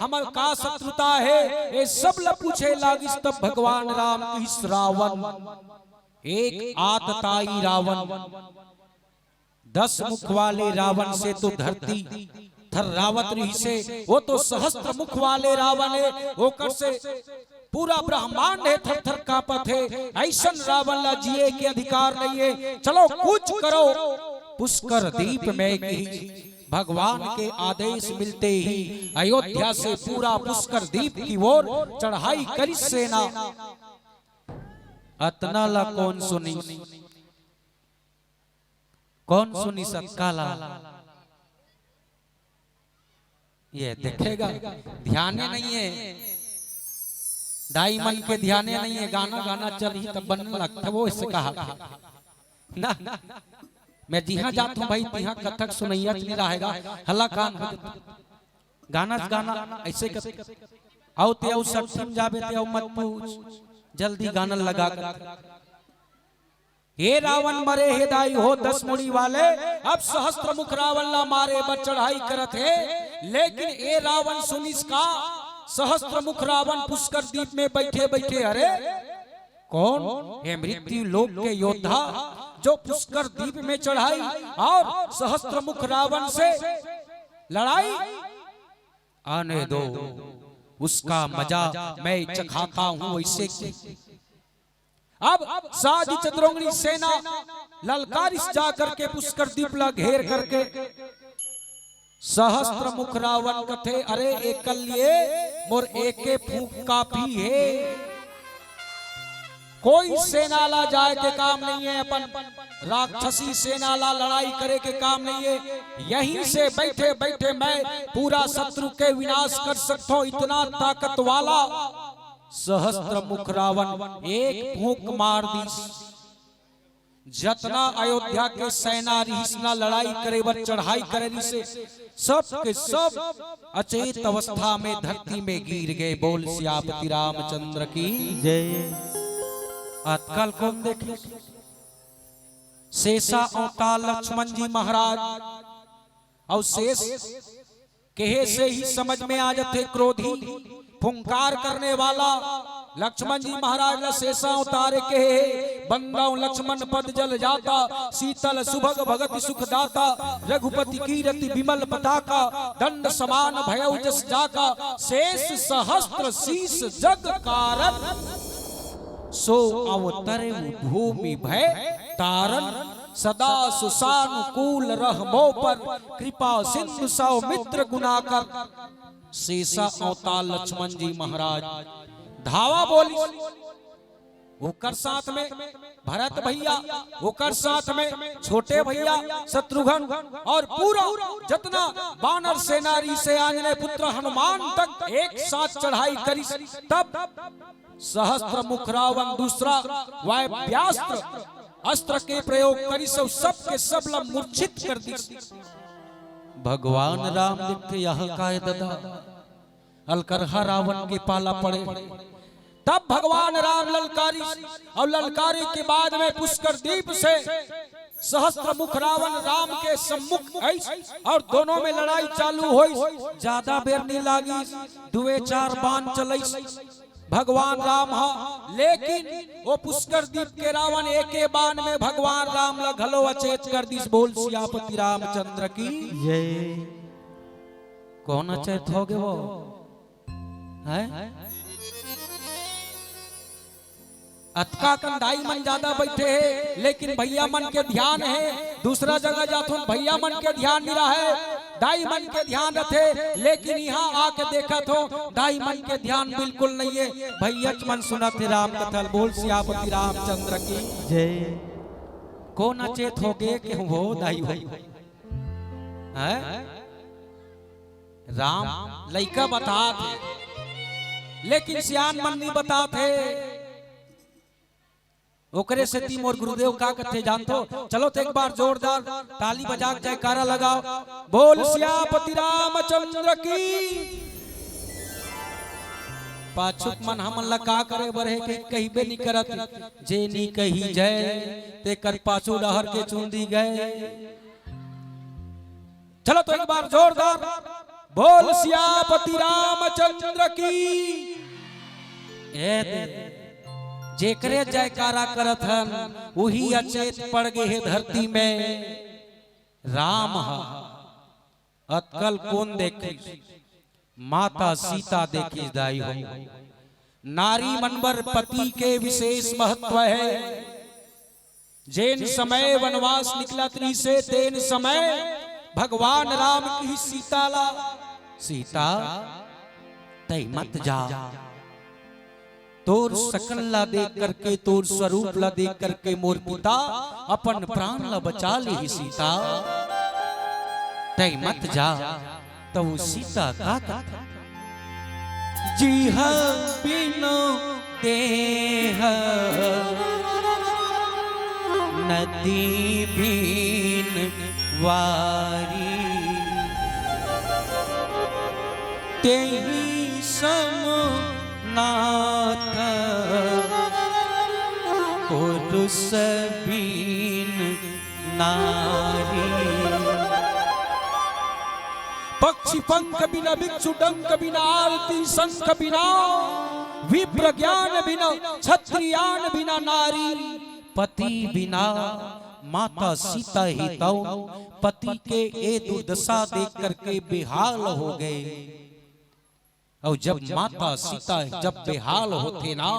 हमर का शत्रुता हे, ये सब ला पूछे लागिस। तब भगवान राम किहिस, रावण, एक आतताई रावण, दस मुख वाले रावण से तो धरती थर्रावत रहिसे, वो तो सहस्त्र मुख वाले रावण हे, ओकर से पूरा ब्रह्मांड हे थर थर कांपत हे। अइसन रावण ला जिए के अधिकार नहीं हे। चलो कूच करो पुष्कर दीप में। कि भगवान के आदेश मिलते ही अयोध्या से पूरा पुष्कर दीप की ओर चढ़ाई करिस सेना। अतना ला कौन सुनिस? कौन सुनिस अतका ला? ये देखेगा, ध्याने नहीं हे, दाई मन के ध्याने नहीं हे। गाना गाना चलही तब बनने लगथे, वो ऐसे कहा ना। मैं जिहां जात हूं भाई, तिहां कथक सुनैया च नहीं रहेगा, हल्ला कान हो जाथे। गाना से गाना ऐसे कर, अउ ते अउ सट्ठी में जाबे ते अउ मत पूछ, जल्दी गाना लगा कर। हे रावण मरे हे दाई हो दस मुड़ी वाले, अब सहस्त्र मुख रावण ला मारे बर चढ़ाई करत हे। लेकिन ए रावण सुनिस का, सहस्त्र मुख रावण पुष्कर दीप में बैठे बैठे, अरे कौन हे मृत्यु लोक के योद्धा जो पुष्कर दीप में चढ़ाई और सहस्त्र मुख रावण से लड़ाई? आने दो, उसका मजा मैं चखाता हूं। वैसे कि अब साज चतुरंगनी सेना ललकारिस जा करके पुष्कर दीप ला घेर करके। सहस्त्र मुख रावण कथे, अरे एकल लिए मोर एके फूंक काफी हे। कोई सेना ला जाए के काम नहीं हे, अपन राक्षसी सेना ला लड़ाई करे के काम नहीं हे। यहीं से बैठे बैठे मैं पूरा शत्रु के विनाश कर सकता हूं, इतना ताकत वाला सहस्त्र मुख रावण एक फूंक मार दीस। जतना अयोध्या के सेना रिहिस ना लड़ाई करे बर चढ़ाई करे रिहिसे, सब के सब अचेत अवस्था में धरती में गिर गए। बोल सियापति रामचंद्र की जय। आजकल कौन देखे? शेषा अवतार लक्ष्मण जी महाराज। अउ शेष कहे से ही समझ में आ जाथे, क्रोधी फुंकार करने वाला लक्ष्मण जी महाराज ला शेषा अवतार कहे हे। बंदौ लक्ष्मण पद जल जाता, शीतल सुभग भगति सुख दाता, रघुपति कीरति विमल पताका, दंड समान भयउ जस जाका, शेष सहस्त्र शीश जग कारण, सो अवतरे भूमि भय तारण, सदा सुसानुकूल रह मो पर, कृपा सिंधु सौमित्र गुणाकर। शेषा अवतार लक्ष्मण जी महाराज धावा बोलिस, ओकर साथ में भरत भैया, ओकर साथ में छोटे भैया शत्रुघ्न और पूरा जतना बानर सेना रिहिसे आंजनेय पुत्र हनुमान तक एक साथ चढ़ाई करिस। तब सहस्त्र मुख रावण दूसरा वायव्यास्त्र अस्त्र के प्रयोग करिस अउ सब के सब ला मूर्छित कर दिस। भगवान राम देखथे, यह काय ददा, अलकरहा रावण के पाला पड़े। तब भगवान राम ललकारिस अउ ललकारे के बाद में पुष्कर दीप से सहस्त्र मुख रावण राम के सम्मुख आइस और दोनों में लड़ाई चालू होइस। ज्यादा बेर नी लागिस, दुए चार बाण चलइस भगवान राम हा, लेकिन वो पुष्कर दीप के रावण एके बाण में भगवान राम ला घलो अचेत कर दिस। बोल सियापति रामचंद्र की। जय। कौन अचेत हो गे वो? हैं? अतका कन दाई मन ज्यादा बैठे हे, लेकिन भैया मन के ध्यान हे दूसरा जगह जाथों, भैया मन के ध्यान नहीं रहे, दाई मन के ध्यान रथे, लेकिन यहाँ आके देखत हों, दाई मन के ध्यान बिल्कुल नहीं हे। भैयच मन सुनत हे राम कथा ल। बोल सियापति रामचंद्र की। जय। कौन अचेत हो गे के हो दाई हो? हैं? राम लइका बतात हे, लेकिन सियान मन नहीं बतात हे। ओकरे सेती मोर गुरुदेव का कथे जानथो? चलो तो एक बार जोरदार ताली बजा के जयकारा लगाओ, बोल सियापति रामचंद्र की। पाछुक मन हमन ला का करे बर हे कि कहिबे नी करत, जे नी कही जय, तेकर पाछू डहर के चुंदी गय। चलो तो एक बार जोरदार बोल सियापति रामचंद्र की। ए दे, जेकरे जयकारा करत हन, उही अचेत पड़ गे हे धरती में। राम ह अतकल कोन देखिस? माता सीता देखिस दाई हो। नारी मन बर पति के विशेष महत्व हे। जेन समय वनवास निकलत रहिसे, तेन समय भगवान राम किहिस सीता ला, "सीता, तैं मत जा। तोर सकल ला देख करके, तोर स्वरूप ला देख करके मोर पिता अपन प्राण ला बचा लेही सीता। तैं मत जा।" त वो सीता का कथे? जिहा बिनु देह नदी बीन वारी, तेहि सम नाथ पुरुष बीन नारी। पक्षी पंख बिना, भिक्षु डंक बिना, आरती शंख बिना, विप्र ज्ञान बिना, क्षत्रियान बिना नारी, पति बिना। माता सीता ही तौ पति के ए दुर्दशा देख करके बेहाल हो गए। अउ जब माता सीता जब बेहाल होथे ना,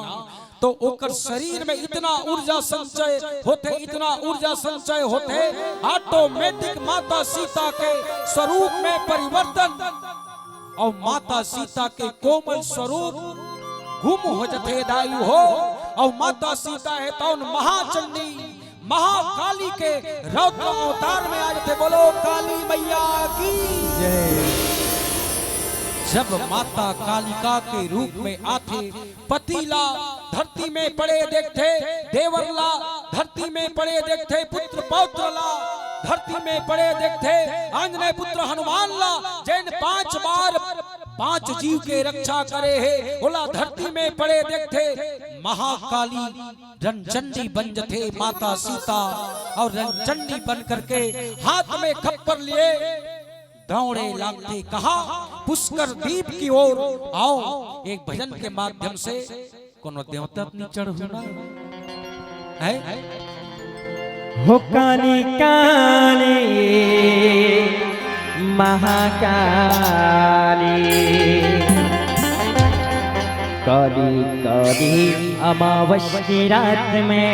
तो ओकर शरीर में इतना ऊर्जा संचय होथे, इतना ऊर्जा संचय होथे, ऑटोमेटिक माता सीता के स्वरूप में परिवर्तन, अउ माता सीता के कोमल स्वरूप गुम हो जथे दाई हो। अउ माता सीता हे तौन महाचंडी महाकाली के रौद्र अवतार में आ जथे। बोलो काली मैया की। जय। जब माता कालिका के रूप में आथे, पति ला धरती में पड़े देखथे, देवर ला धरती में पड़े देखथे, पुत्र पौत्र ला धरती में पड़े देखथे, आंजनेय पुत्र हनुमान ला जेन पांच बार पांच जीव के रक्षा करे हे, ओला धरती में पड़े देखथे। महाकाली रणचंडी बन जथे माता सीता, अउ रणचंडी बन करके हाथ में खप्पर लिए दौड़े लागथे। कहा? पुष्कर दीप की ओर। आओ, एक भजन के माध्यम से कोनो देवता अपनी चढ़ू ना है। हो काली काली महाकाली, काली काली अमावस की रात में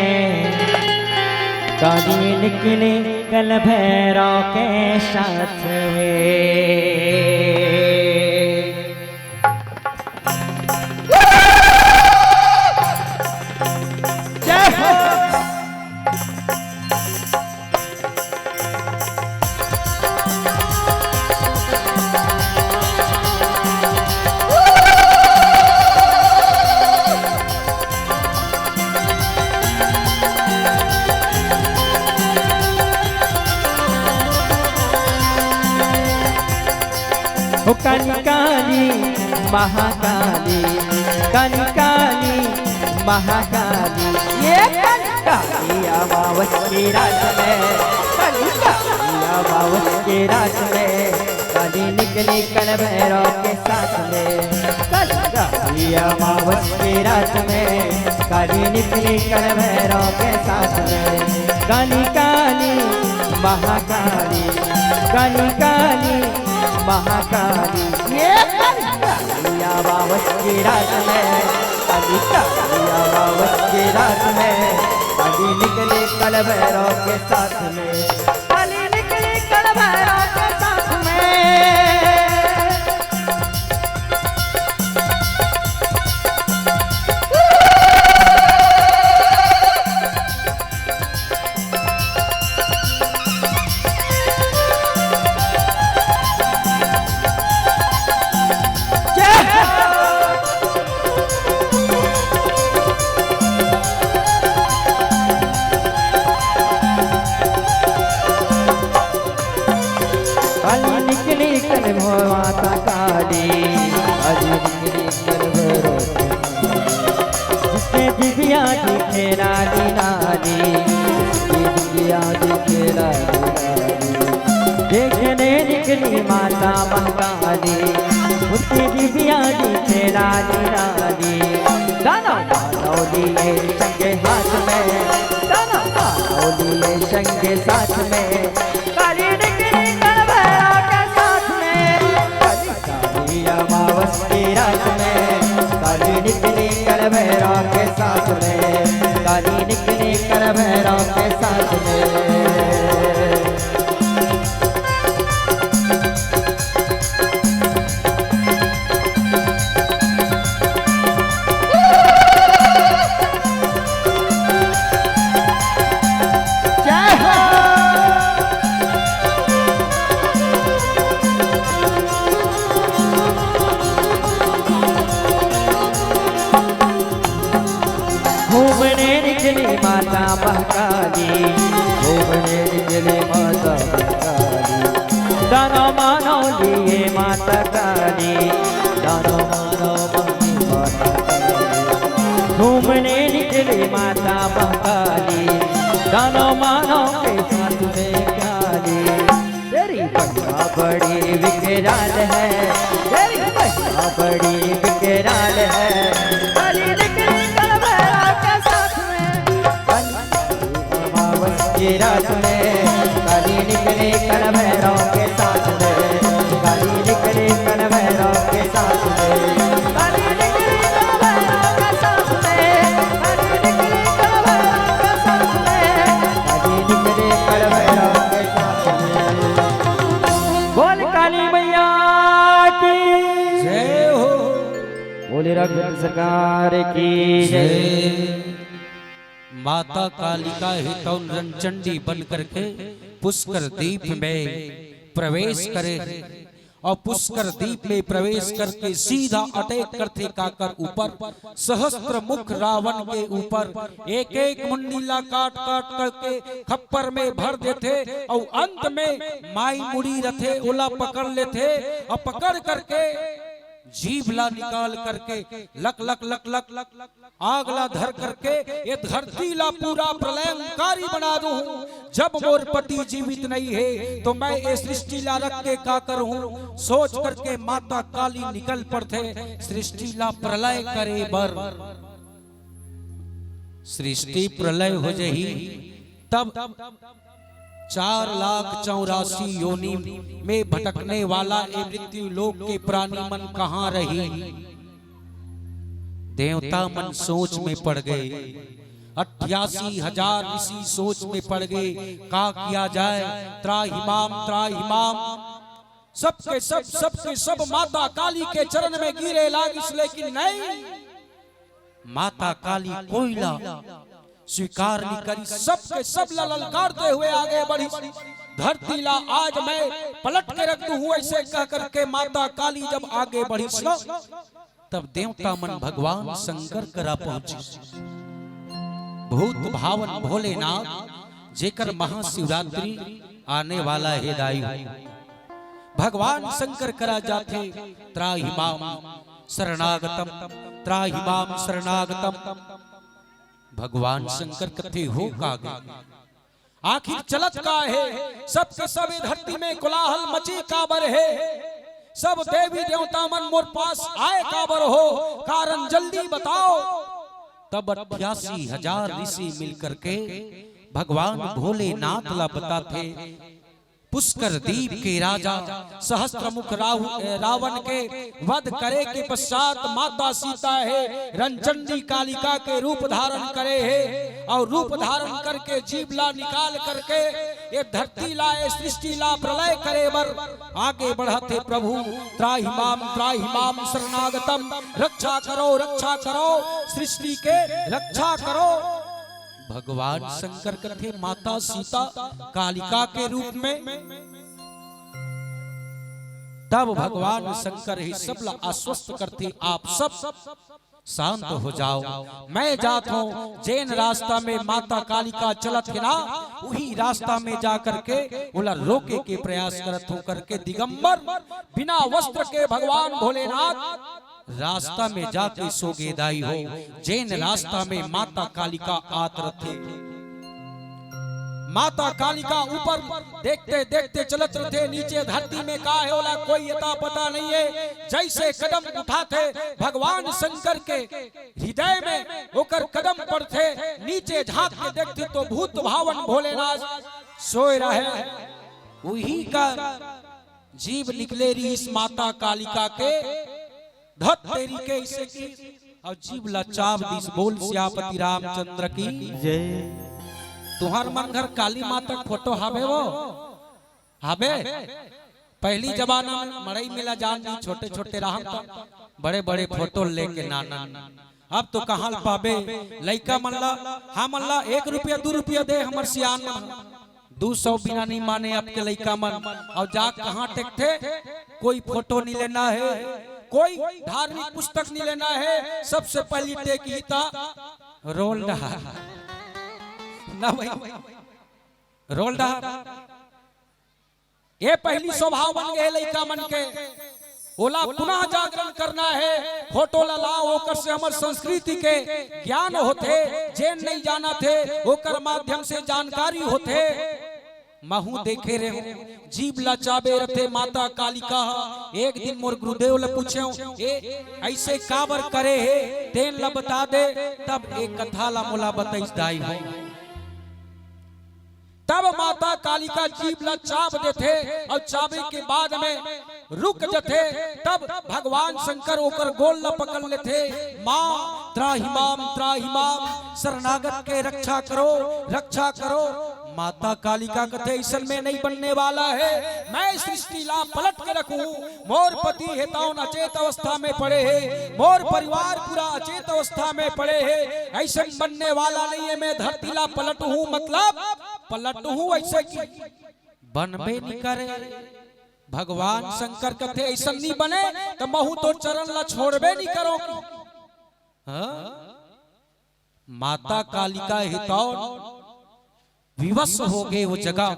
काली निकली कल भैरव के साथ में। जय हो। ओ काली काली महाकाली, काली काली महाकाली। ये कलिका। काली अमावस की रात में, कलिका। काली अमावस की रात में काली निकली काल भैरव के साथ में। कलिका। काली अमावस की रात में काली निकली काल भैरव के साथ में। काली काली महाकाली, काली काली महाकाली। ये कलिका। काली अमावस की रात में, कलिका। काली अमावस की रात में काली निकली काल भैरव के साथ में। काली निकली काल भैरव के साथ में। काली निकली काल भैरव माता काली, काली निकली काल भैरव। जिसके दिव्या दिखे लाली लाली, जिसके दिव्या दिखे लाली लाली। देखने निकली माता महाकाली, उसकी दिव्या दिखे लाली लाली। दानव मानव लिए शंखे हाथ में, दानव मानव लिए शंखे साथ में। काली निकली काल भैरव के साथ में। काली अमावस की रात में काली निकली काल भैरव के साथ में। काली निकली काल भैरव के साथ में। जय हो। घूमने निकली माता महाकाली, घूमने निकली माता महाकाली। दानव मानव लिए माता काली, दानव मानव लिए माता काली। घूमने निकली माता महाकाली, दानव मानव के साथ में काली। तेरी महिमा बड़ी विकराल है, तेरी महिमा बड़ी विकराल है। काली निकली काल भैरव के साथ में। काली अमावस की रात में काली निकली काल भैरव के साथ में। काली निकली काल भैरव के साथ में। काली निकली काल भैरव के साथ में। काली निकली काल भैरव के साथ में। काली निकली काल भैरव के साथ में। बोल काली मैया की। जय हो। बोले राघवेंद्र सरकार की जय। जय। माता कालिका ही तौन रणचंडी बन करके पुष्कर दीप में प्रवेश करे और पुष्कर दीप में प्रवेश करके सीधा अटैक करथे काकर ऊपर। सहस्त्र मुख रावण के ऊपर एक एक मुंडी ला काट काट करके खप्पर में भर देथे और अंत में माई मुड़ी रथे ओला पकड़ लेथे और पकड़ करके जीभ ला निकाल करके लक लक लक लक लक आग ला धर करके ये धरती ला पूरा प्रलयंकारी बना दूं। जब मोर पति जीवित नहीं है तो मैं ये सृष्टि ला रख के का करूं, सोच करके माता काली निकल पड़थे सृष्टि ला प्रलय करे बर। सृष्टि प्रलय हो जही तब चार लाख चौरासी योनि में भटकने वाला ये मृत्यु लोक के प्राणी मन कहाँ रही? देवता मन सोच में पड़ गए। अट्ठासी हजार ऋषि सोच में पड़ गए। का किया जाए? त्राहि माम, त्राहि माम। सबके सब, सबके सब माता काली के चरण में गिरे लागिस, लेकिन नहीं, माता काली कोई ला स्वीकार नहीं करी। सबके सब ला ललकारते हुए आगे बढ़ी। धरती ला आज मैं पलट के रख दूं हूं, ऐसे कह करके माता काली जब आगे बढ़ी ना, तब देवता मन भगवान शंकर करा पहुंचे। भूत भावन भोलेनाथ जेकर महाशिवरात्रि आने वाला है दाई, भगवान शंकर करा जाथे, त्राहि माम शरणागतम, त्राहि माम शरणागतम। भगवान शंकर कथे, हो का गे? आखिर चलत का हे? सबके सब ए धरती में कोलाहल मचे काबर हे? सब देवी देवता मन मोर पास आए काबर हो? कारण जल्दी बताओ। तब अट्ठासी हजार ऋषि मिल करके भगवान भोलेनाथ ला बताथे, पुष्कर दीप के राजा सहस्त्रमुख राहु-, ए, रावण के वध करे के पश्चात माता सीता हे रणचंडी कालिका के रूप धारण करे हे और रूप धारण करके जीव ला निकाल करके ए धरती ला, ए सृष्टि ला प्रलय करे बर आगे बढ़त हे। प्रभु त्राहि माम, त्राहि माम शरणागतम, रक्षा करो, रक्षा करो, सृष्टि के रक्षा करो। भगवान शंकर कथे, माता सीता कालिका के रूप में। तब भगवान शंकर ही सब ला आश्वस्त करथे, आप सब शांत हो जाओ, मैं जात हूँ। जेन रास्ता में माता कालिका चलत हे ना, उही रास्ता में जा करके ओला रोके के प्रयास करत हूँ करके दिगंबर बिना वस्त्र के भगवान भोलेनाथ रास्ता में जाके सो गे दाई हो, जेन रास्ता में माता कालिका आत रथे। माता कालिका ऊपर देखते देखते चलत रथे, नीचे धरती में का हे ओला कोई अता पता नहीं हे। जैसे कदम उठाथे भगवान शंकर के हृदय में ओकर कदम पड़थे, नीचे झांक के देखथे तो भूत भावन भोलेनाथ सोए रहे। उही का जीभ निकले रहिस माता कालिका के, धत तेरी के, अइसे कि अउ जीभ ला चाब दिस। बोल सियापति रामचंद्र की। जय। तुंहर मन घर काली माता के फोटो हावे वो? हावे? पहिली जमाना में मड़ई मेला जान जी, छोटे छोटे रहन त बड़े बड़े फोटो लेके नानन। अब तो कहाँ ल पाबे लइका मन ला, हमन ला एक रुपया दू रुपया दे हमर सियान मन। दू सौ बिना नहीं माने अब के लइका मन। अउ जा कहाँ टेकथे, कोई फोटो नहीं लेना हे, कोई धार्मिक पुस्तक नहीं लेना हे, सबसे पहिली टेकही त रोल डहार। ना भाई, रोल डहार। ए पहिली स्वभाव बन गे लइका मन के, ओला पुनः जागरण करना हे। फोटो ला लाओ, ओकर से हमर संस्कृति के ज्ञान होथे। जेन नहीं जानत हे, ओकर माध्यम से जानकारी होथे। महूं देखे रहेंव, जीभ ला चाबे रथे माता कालिका ह। एक दिन मोर गुरुदेव ला पूछेंव, ए, अइसे काबर करे हे, तेन ला बता दे। तब ए कथा ला मोला बताइस दाई हो। तब माता कालिका जीभ ला चाब देथे अउ चाबे के बाद में रुक जथे। तब भगवान शंकर ओकर गोड़ ला पकड़ लेथे, माँ त्राहि माम, त्राहि माम, शरणागत के रक्षा करो, रक्षा करो। माता कालिका कथे, अइसन में नहीं बनने वाला हे, मैं सृष्टि ला पलट के रखूं। मोर पति हे तौन अचेत अवस्था में पड़े हे, मोर परिवार पूरा अचेत अवस्था में पड़े हे, अइसन बनने वाला नहीं हे। मैं धरती ला पलटहूं, मतलब पलटहूं अइसे कि बनबे नहीं करे। भगवान शंकर कथे, अइसन नहीं बने त महूं तोर चरण ला छोड़बे नहीं करों। हाँ? माता कालिका हे तौन विवश हो गे वो जगह।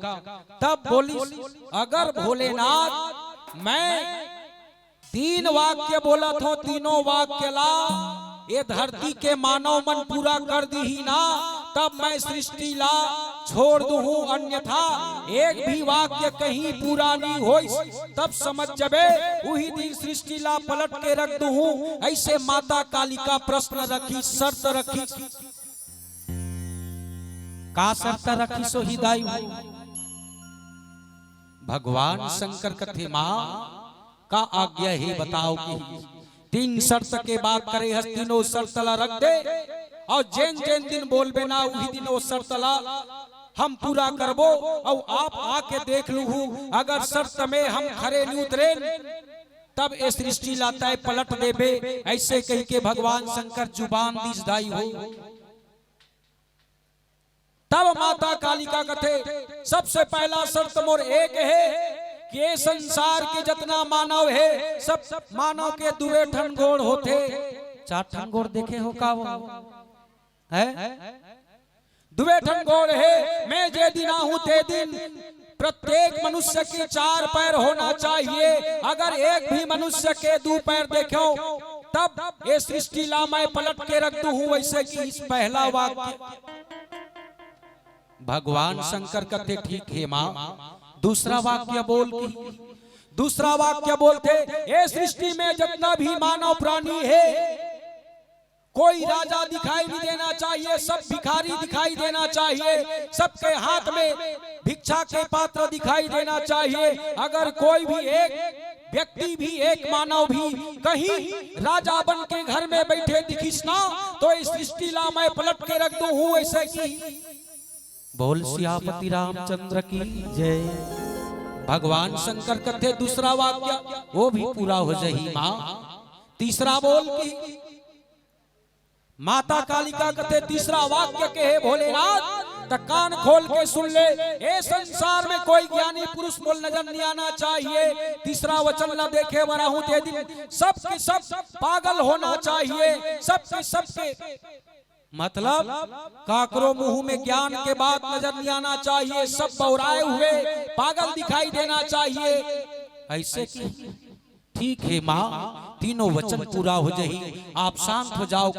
तब बोलिस, अगर भोलेनाथ मैं तीन वाक्य बोलत हों, तीनों वाक्य ला ए धरती के मानव मन पूरा कर दिही ना, तब मैं सृष्टि ला छोड़ दूहूं, अन्यथा एक भी वाक्य कहीं पूरा नहीं होइस, तब समझ जबे उही दिन सृष्टि ला पलट के रख दूहूं। अइसे माता कालिका प्रश्न रखिस, शर्त रखिस। का शर्त रखिस होही दाई हो? भगवान शंकर कथे, माँ का आज्ञा हे बताओ कि तीन शर्त के बात करे हस, तीनों शर्त ला रख दे अउ जेन जेन दिन बोलबे ना उही दिन वो शर्त ला हम पूरा करबो। अउ आप आके देख लूहू, अगर शर्त में हम खरे नहीं उतरेन तब ए सृष्टि ला तैं पलट देबे। अइसे कहिके भगवान शंकर जुबान दिस दाई हो। तब माता कालिका कथे, सबसे पहला शर्त मोर एक हे कि ए संसार के जतना मानव हे, सब मानव के दुए ठन गोड़ होथे। चार ठन गोड़ देखे हो का वो? हैं? दुए ठन गोड़ हे, मैं जे दिन आहूं ते दिन प्रत्येक मनुष्य के चार पैर होना चाहिए। अगर एक भी मनुष्य के दू पैर देखेंव तब ये सृष्टि ला मैं पलट के रख दूं हूं, वैसे कि इस पहला वाक्य भगवान शंकर कथे, "ठीक हे माँ।" दूसरा वाक्य बोल की, दूसरा वाक्य बोलथे, "ये सृष्टि में जितना भी मानव प्राणी हे, कोई राजा दिखाई नहीं देना चाहिए, सब भिखारी दिखाई देना चाहिए, सबके हाथ में भिक्षा के पात्र दिखाई देना चाहिए। अगर कोई भी एक व्यक्ति भी, एक मानव भी कहीं राजा बन के घर में बैठे दिखिस ना, तो इस सृष्टि ला मैं पलट के रख दूं हूं।" ऐसे की बोल सियापति रामचंद्र की जय। भगवान शंकर कथे दूसरा वाक्य, वो भी पूरा हो जही माँ। तीसरा बोल की माता कालिका कथे, तीसरा वाक्य कहे भोलेनाथ, त कान खोल के सुन ले, ए संसार में कोई ज्ञानी पुरुष मोल नजर नहीं आना चाहिए। तीसरा वचन ला देखे बर आहूं ते दिन सब के सब पागल होना चाहिए, सब के सब के मतलब काकरो मुंह में ज्ञान के बात नजर नहीं आना चाहिए, सब बौराए हुए पागल दिखाई देना चाहिए। ऐसे की ठीक हे माँ, तीनों वचन पूरा हो जही, आप शांत हो जाओ।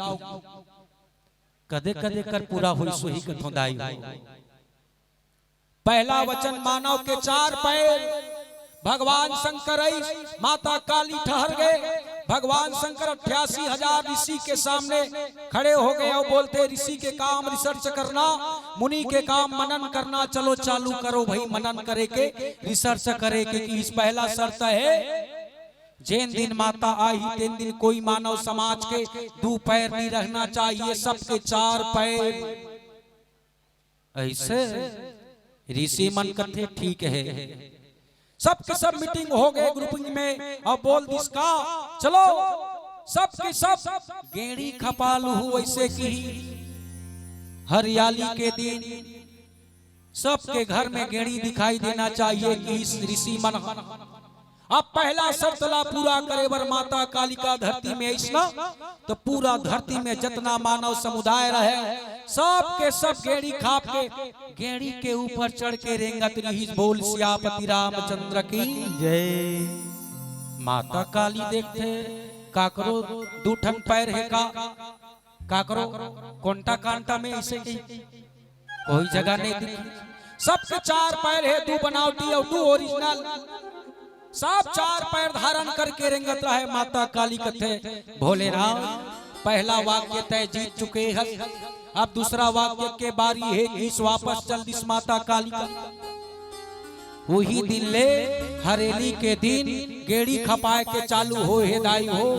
कदे कदे कर पूरा होई सोही कथों दाई हो। पहला वचन, मानव के चार पैर, भगवान शंकर आई, माता काली ठहर गए। भगवान शंकर अट्ठासी हजार ऋषि के सामने खड़े हो गए और बोलते, "ऋषि के काम रिसर्च करना, मुनि के काम मनन करना, चलो चालू करो भाई मनन करे के, रिसर्च करे के।" कि इस पहला शर्त है, जेन दिन माता आही, तेन दिन कोई मानव समाज के दू पैर नहीं रहना चाहिए, सबके चार पैर। ऐसे ऋषि मन कथे, "ठीक है।" सबके सब मीटिंग हो गए ग्रुपिंग में, अब बोल दिस का, "चलो, सबके सब गेड़ी खपा लूहू।" ऐसे की हरियाली के दिन सबके घर में गेड़ी दिखाई देना चाहिए कि इस ऋषि मन ह। अब पहला शर्त ला पूरा करे बर माता कालिका धरती में आइस ना, तो पूरा धरती में जितना मानव समुदाय रहे, सबके सब गेड़ी खाप के गेड़ी के ऊपर चढ़ के रेंगत रिहिस। बोल सियापति रामचंद्र की जय। माता काली देखथे, काकरो दू ठन पैर हे का, काकरो कोंटा कांटा में ऐसे ही कोई जगह नहीं दिखी। सबके चार पैर हे, दू बनावटी और दू ओरिजिनल। सब चार पैर धारण करके रेंगत रहे। माता काली कथे, "भोलेनाथ, पहला वाक्य तय जीत चुके हस, अब दूसरा वाक्य के बारी हे कि इस वापस चल दिस माता काली का।" वही दिन ले हरेली के दिन गेड़ी खपाए के चालू हो हे दाई हो।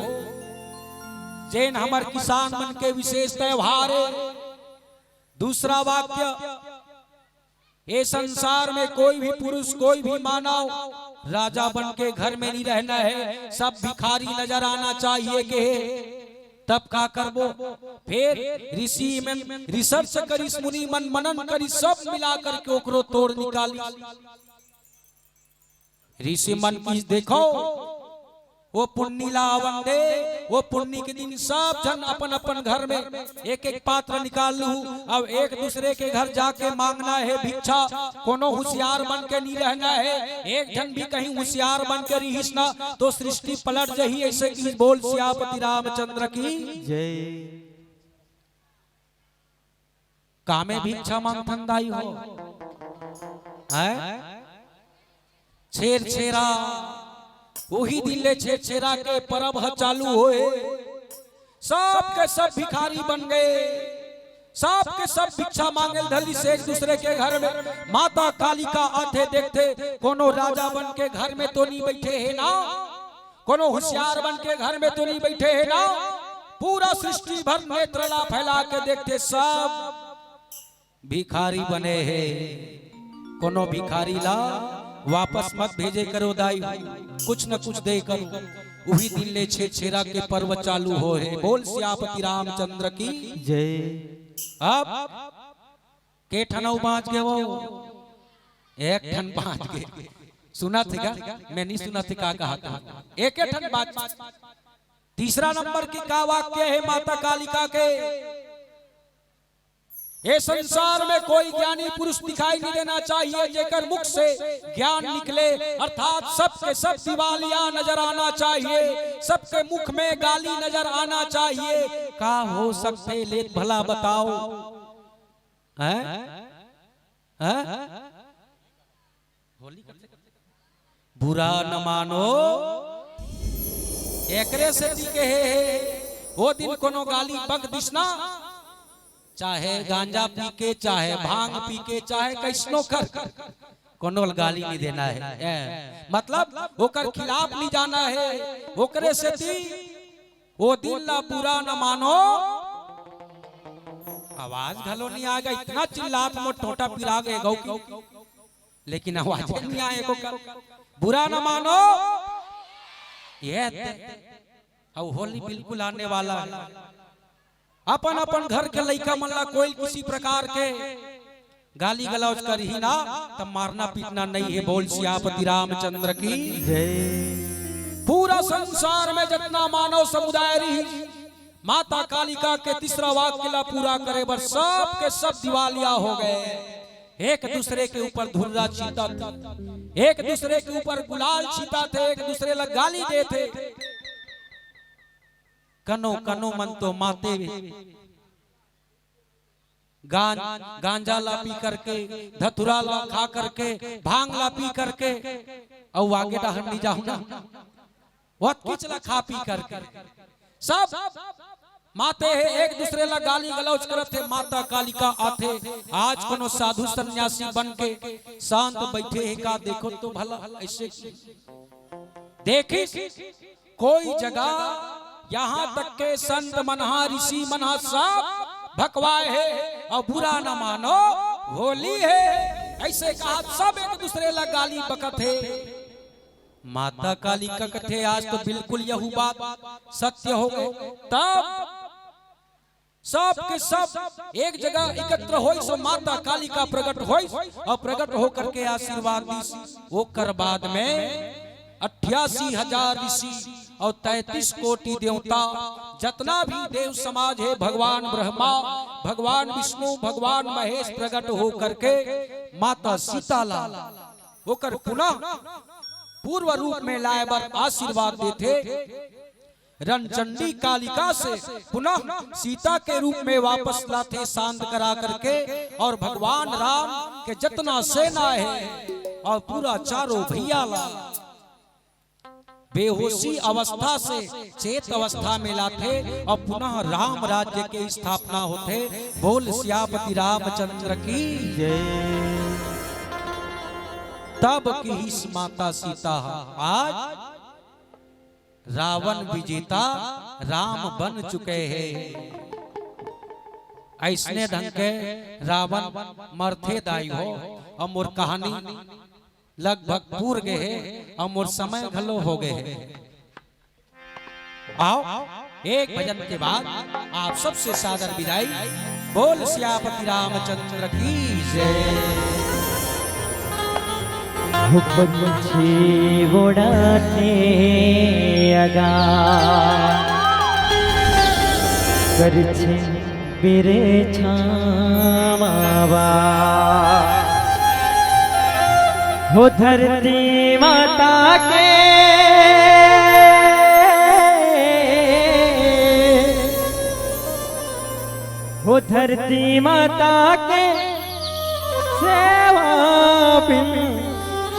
जेन हमर किसान मन के विशेष त्योहार हे। दूसरा वाक्य, ए संसार में कोई भी पुरुष, कोई भी मानव राजा बन के घर में नहीं रहना है, सब भिखारी नजर आना चाहिए के हे। तब का करबो? फिर ऋषि मन रिसर्च करिस, मुनि मन मनन करिस, सब मिला करके ओकरो तोड़ निकालिस। ऋषि मन किहिस, "देखो, वो पुन्नी ला आवन दे, वो पुन्नी के दिन सब झन अपन अपन घर में एक एक पात्र निकाल लूहू। अब एक दूसरे के घर जाके मांगना हे भिक्षा, कोनो हुसियार बन के नहीं रहना हे। एक झन भी कहीं हुसियार बन के रिहिस ना, तो सृष्टि पलट जही।" ऐसे की बोल सियापति रामचंद्र की जय। कामे भिक्षा मांगथन दाई हो, हैं? छेरछेरा, वही दिन ले छेरछेरा के परब ह चालू होए। सब के सब भिखारी बन गए, सब के सब भिक्षा मांगे ल धरिस एक दूसरे के घर में। माता कालिका आथे, देखथे कोनो राजा बन के घर में तो नहीं बैठे हे ना, कोनो हुसियार बन के घर में तो नहीं बैठे हे ना। पूरा सृष्टि भर नेत्र ला फैला के देखथे, सब भिखारी बने हे। कोनो भिखारी ला वापस मत भेजे करो दाई, कुछ न कुछ दे करो। उही दिन ले छेरछेरा के पर्व चालू होए हे। बोल सियापति रामचंद्र की जय। अब के ठन अउ बांच गे वो? एक ठन बांच गे। सुनत हे का? मैं नहीं सुनत हे का कहा था। एक ठन बांच। तीसरा नंबर की का वाक्य हे माता कालिका के? ये संसार में कोई ज्ञानी पुरुष दिखाई नहीं देना चाहिए, जेकर मुख से ज्ञान निकले, अर्थात सबके सब दिवालिया नजर आना चाहिए, सबके मुख में गाली नजर आना चाहिए। का हो सकथे ले त भला बताओ, हैं? हैं? होली कब से? बुरा न मानो, एकरे सेती कहे हे, ओ दिन कोनो गाली बक दिस ना, चाहे गांजा पी के, चाहे भांग पी के, चाहे कइसनो कर, कोनो ल गाली नहीं देना हे। ए, मतलब, ओकर खिलाफ नहीं जाना हे, ओकरे सेती ओ दिन ला बुरा न मानो। आवाज घलो नहीं आएगा, इतना चिल्लात मोर टोटा पिरा गे गौ की। लेकिन आवाज नहीं आए को कर। बुरा न मानो। ये ते-, अब होली बिल्कुल आने वाला है। अपन अपन घर के लइका मन ला कोई किसी प्रकार के गाली गलौज करही ना, त मारना पीटना नहीं है। बोल सियापति रामचंद्र की। जय। पूरा संसार में जितना मानव समुदाय रही, माता कालिका के तीसरा वाक्य ला पूरा करे बर सब के सब दिवालिया हो गए। एक दूसरे के ऊपर धुर्रा छींटत, एक दूसरे के ऊपर गुलाल छींटत हे, एक दूसरे ला गाली देत हे। कनो कनो मन तो माते गां-, गांजा ला पी करके, धतुरा ला खा करके, भांग ला पी करके, अउ आगे डहर नहीं जाहू ना, वतकीच ला खा पी करके सब माते हे, एक दूसरे ला गाली गलौज करत हे। माता कालिका आथे, आज कोनो साधु सन्यासी बन के शांत बैठे हे का, देखो तो भला ऐसे देखिस कोई जगह, यहाँ तक के संत मनहा, ऋषि मनहा सब भकवाए हे, अउ बुरा न मानो, होली हे, ऐसे कहा सब एक दूसरे ला गाली बकत हे। माता कालिका कथे, आज तो बिल्कुल यहू बात सत्य हो गए। तब सब के सब एक जगह एकत्र होइस, अउ माता कालिका प्रगट होइस, अउ प्रगट होकर के आशीर्वाद दिस। ओकर बाद में अट्ठासी हजार ऋषि अउ तैंतीस कोटि देवता, जतना भी देव समाज हे, भगवान ब्रह्मा, भगवान विष्णु, भगवान महेश प्रगट होकर के माता सीता ला ओकर पुनः पूर्व रूप में लाए बर आशीर्वाद देथे। रणचंडी कालिका से पुनः सीता के रूप में वापस लाथे, शांत करा करके, और भगवान राम के जतना सेना हे और पूरा चारों भैया ला बेहोशी अवस्था से चेत अवस्था में लाथे और पुनः राम राज्य के स्थापना होथे। बोल सियापति रामचंद्र की। जय। तब किहिस माता सीता ह, आज रावण विजेता राम बन चुके हे। अइसने ढंग के रावण मरथे दाई हो, अउ मोर कहानी लगभग पूर गे हे, अउ मोर समय घलो हो गे हे। आओ, एक भजन के बाद आप सबसे सादर विदाई। बोल सियापति रामचंद्र की जय। पंछी उड़ाथे अगा, करछे बिरछा मावा। हो धरती माता के, हो धरती माता के सेवा बिन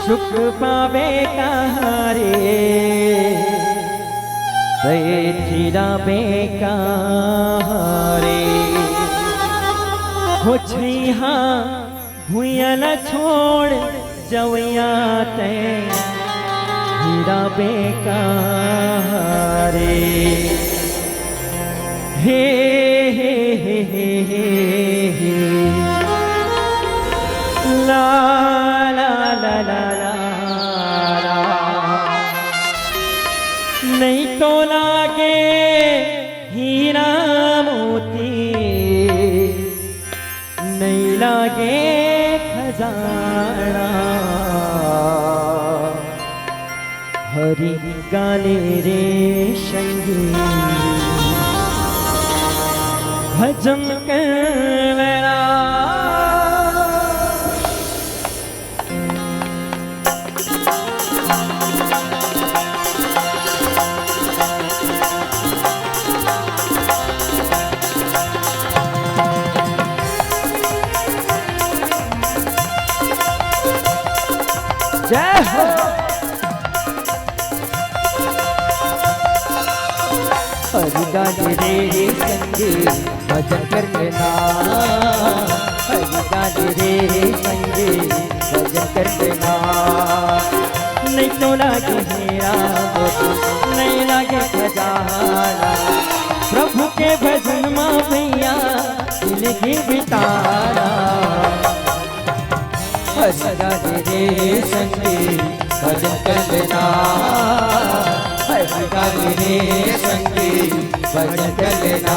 सुख पावे कहाँ रे, बैठी रबे कहाँ रे। हो छइहा भुइयां ला छोड़ जवइया तैं हीरा बेकार रे। हे, हे, हे, हे, हे, हे। ला, ला, ला, ला, ला, ला। नहीं तो लागे हीरा मोती, नहीं लागे खजाना। हरि गाले रे संगी, भजन करवरा। जय हो। हरि गान रे संगी भजन कर लेना, हरि गान रे संगी भजन कर लेना। नहीं तो लागे हीरा मोती, नहीं लागे खजाना, प्रभु के भजन मा भैया जिंदगी बिताना। हरि गान रे संगी भजन कर लेना, हरि गान रे संगी भजन कर लेना।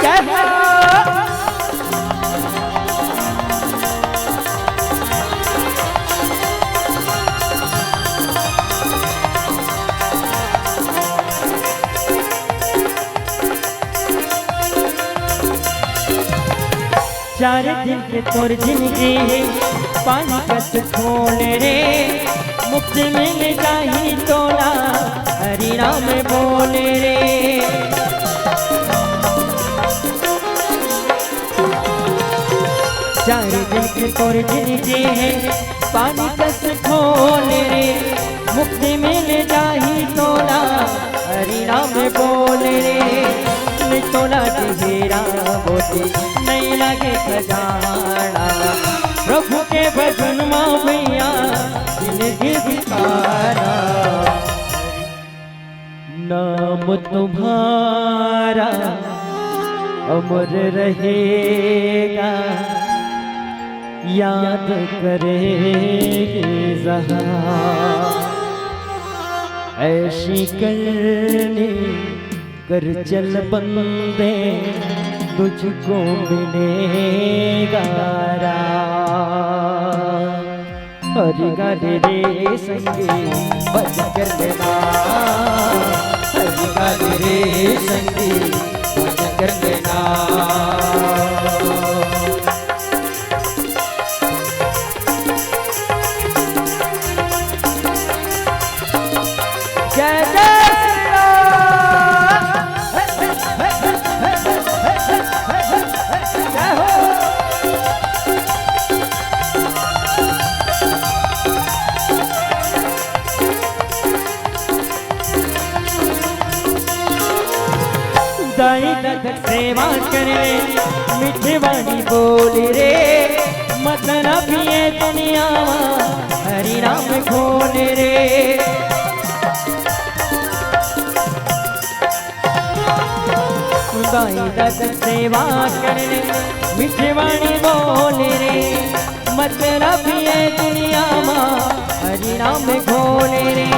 जय हो। चार दिन के तोर जिंदगी हे, पानी कस खून रे, मुक्ति मिल जाही तोला, हरि नाम बोल रे। चार दिन के तोर जिंदगी हे, पानी कस खून रे, मुक्ति मिल जाही तोला, हरि नाम बोल रे। नहीं तोला हीरा मोती, नहीं लागे खजाना, प्रभु के भजन मा भैया जिंदगी बिताना। नाम तुम्हारा अमर रहेगा, याद करेंगे जहां। ऐसी करनी कर चल बंदे, तुझको मिलेगा राम। हरि गान रे संगी भजन कर लेना, हरि गान रे संगी भजन कर लेना। जय जय श्री राम। जय हो। दाई दद सेवा कर रे, मीठे वाणी बोल रे, मतलब ये दुनिया मा हरि नाम खोल रे। दाई दद सेवा कर रे, मीठे वाणी बोल रे, मतलब ये दुनिया मा हरि नाम घोल रे।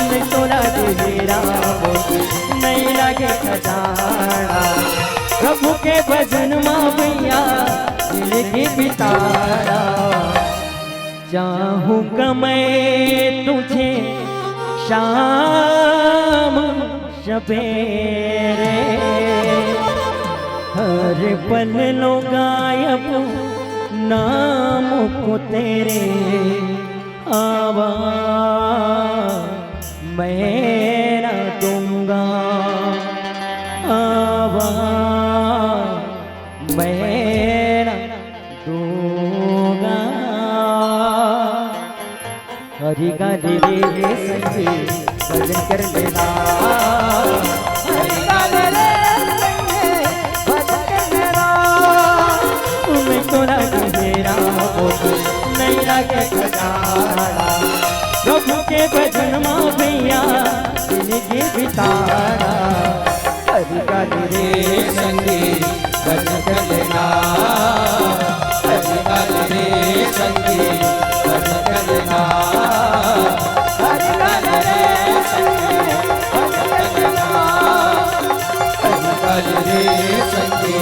नहीं तोला हीरा मोती, नहीं लागे खजाना, प्रभु के भजन मा भैया जिंदगी बिताना। चाहूंगा मैं तुझे शाम सवेरे, हर पल लो गायब नाम को तेरे। आवा मैं ना दूंगा, आवा मैं ना दूंगा। हरि गान रे संगी भजन कर लेना, हरि गान रे संगी भजन कर लेना। मैं तोला हीरा मोती, नहीं लागे खजाना, प्रभु के भजन मा भैया जिंदगी बिताना। हरि गान रे संगी भजन कर लेना, हरि गान रे संगी भजन कर लेना, हरि गान रे संगी भजन कर लेना, हरि गान रे संगी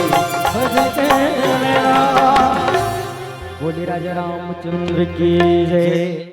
भजन कर लेना। बोले राजा रामचंद्र की जय।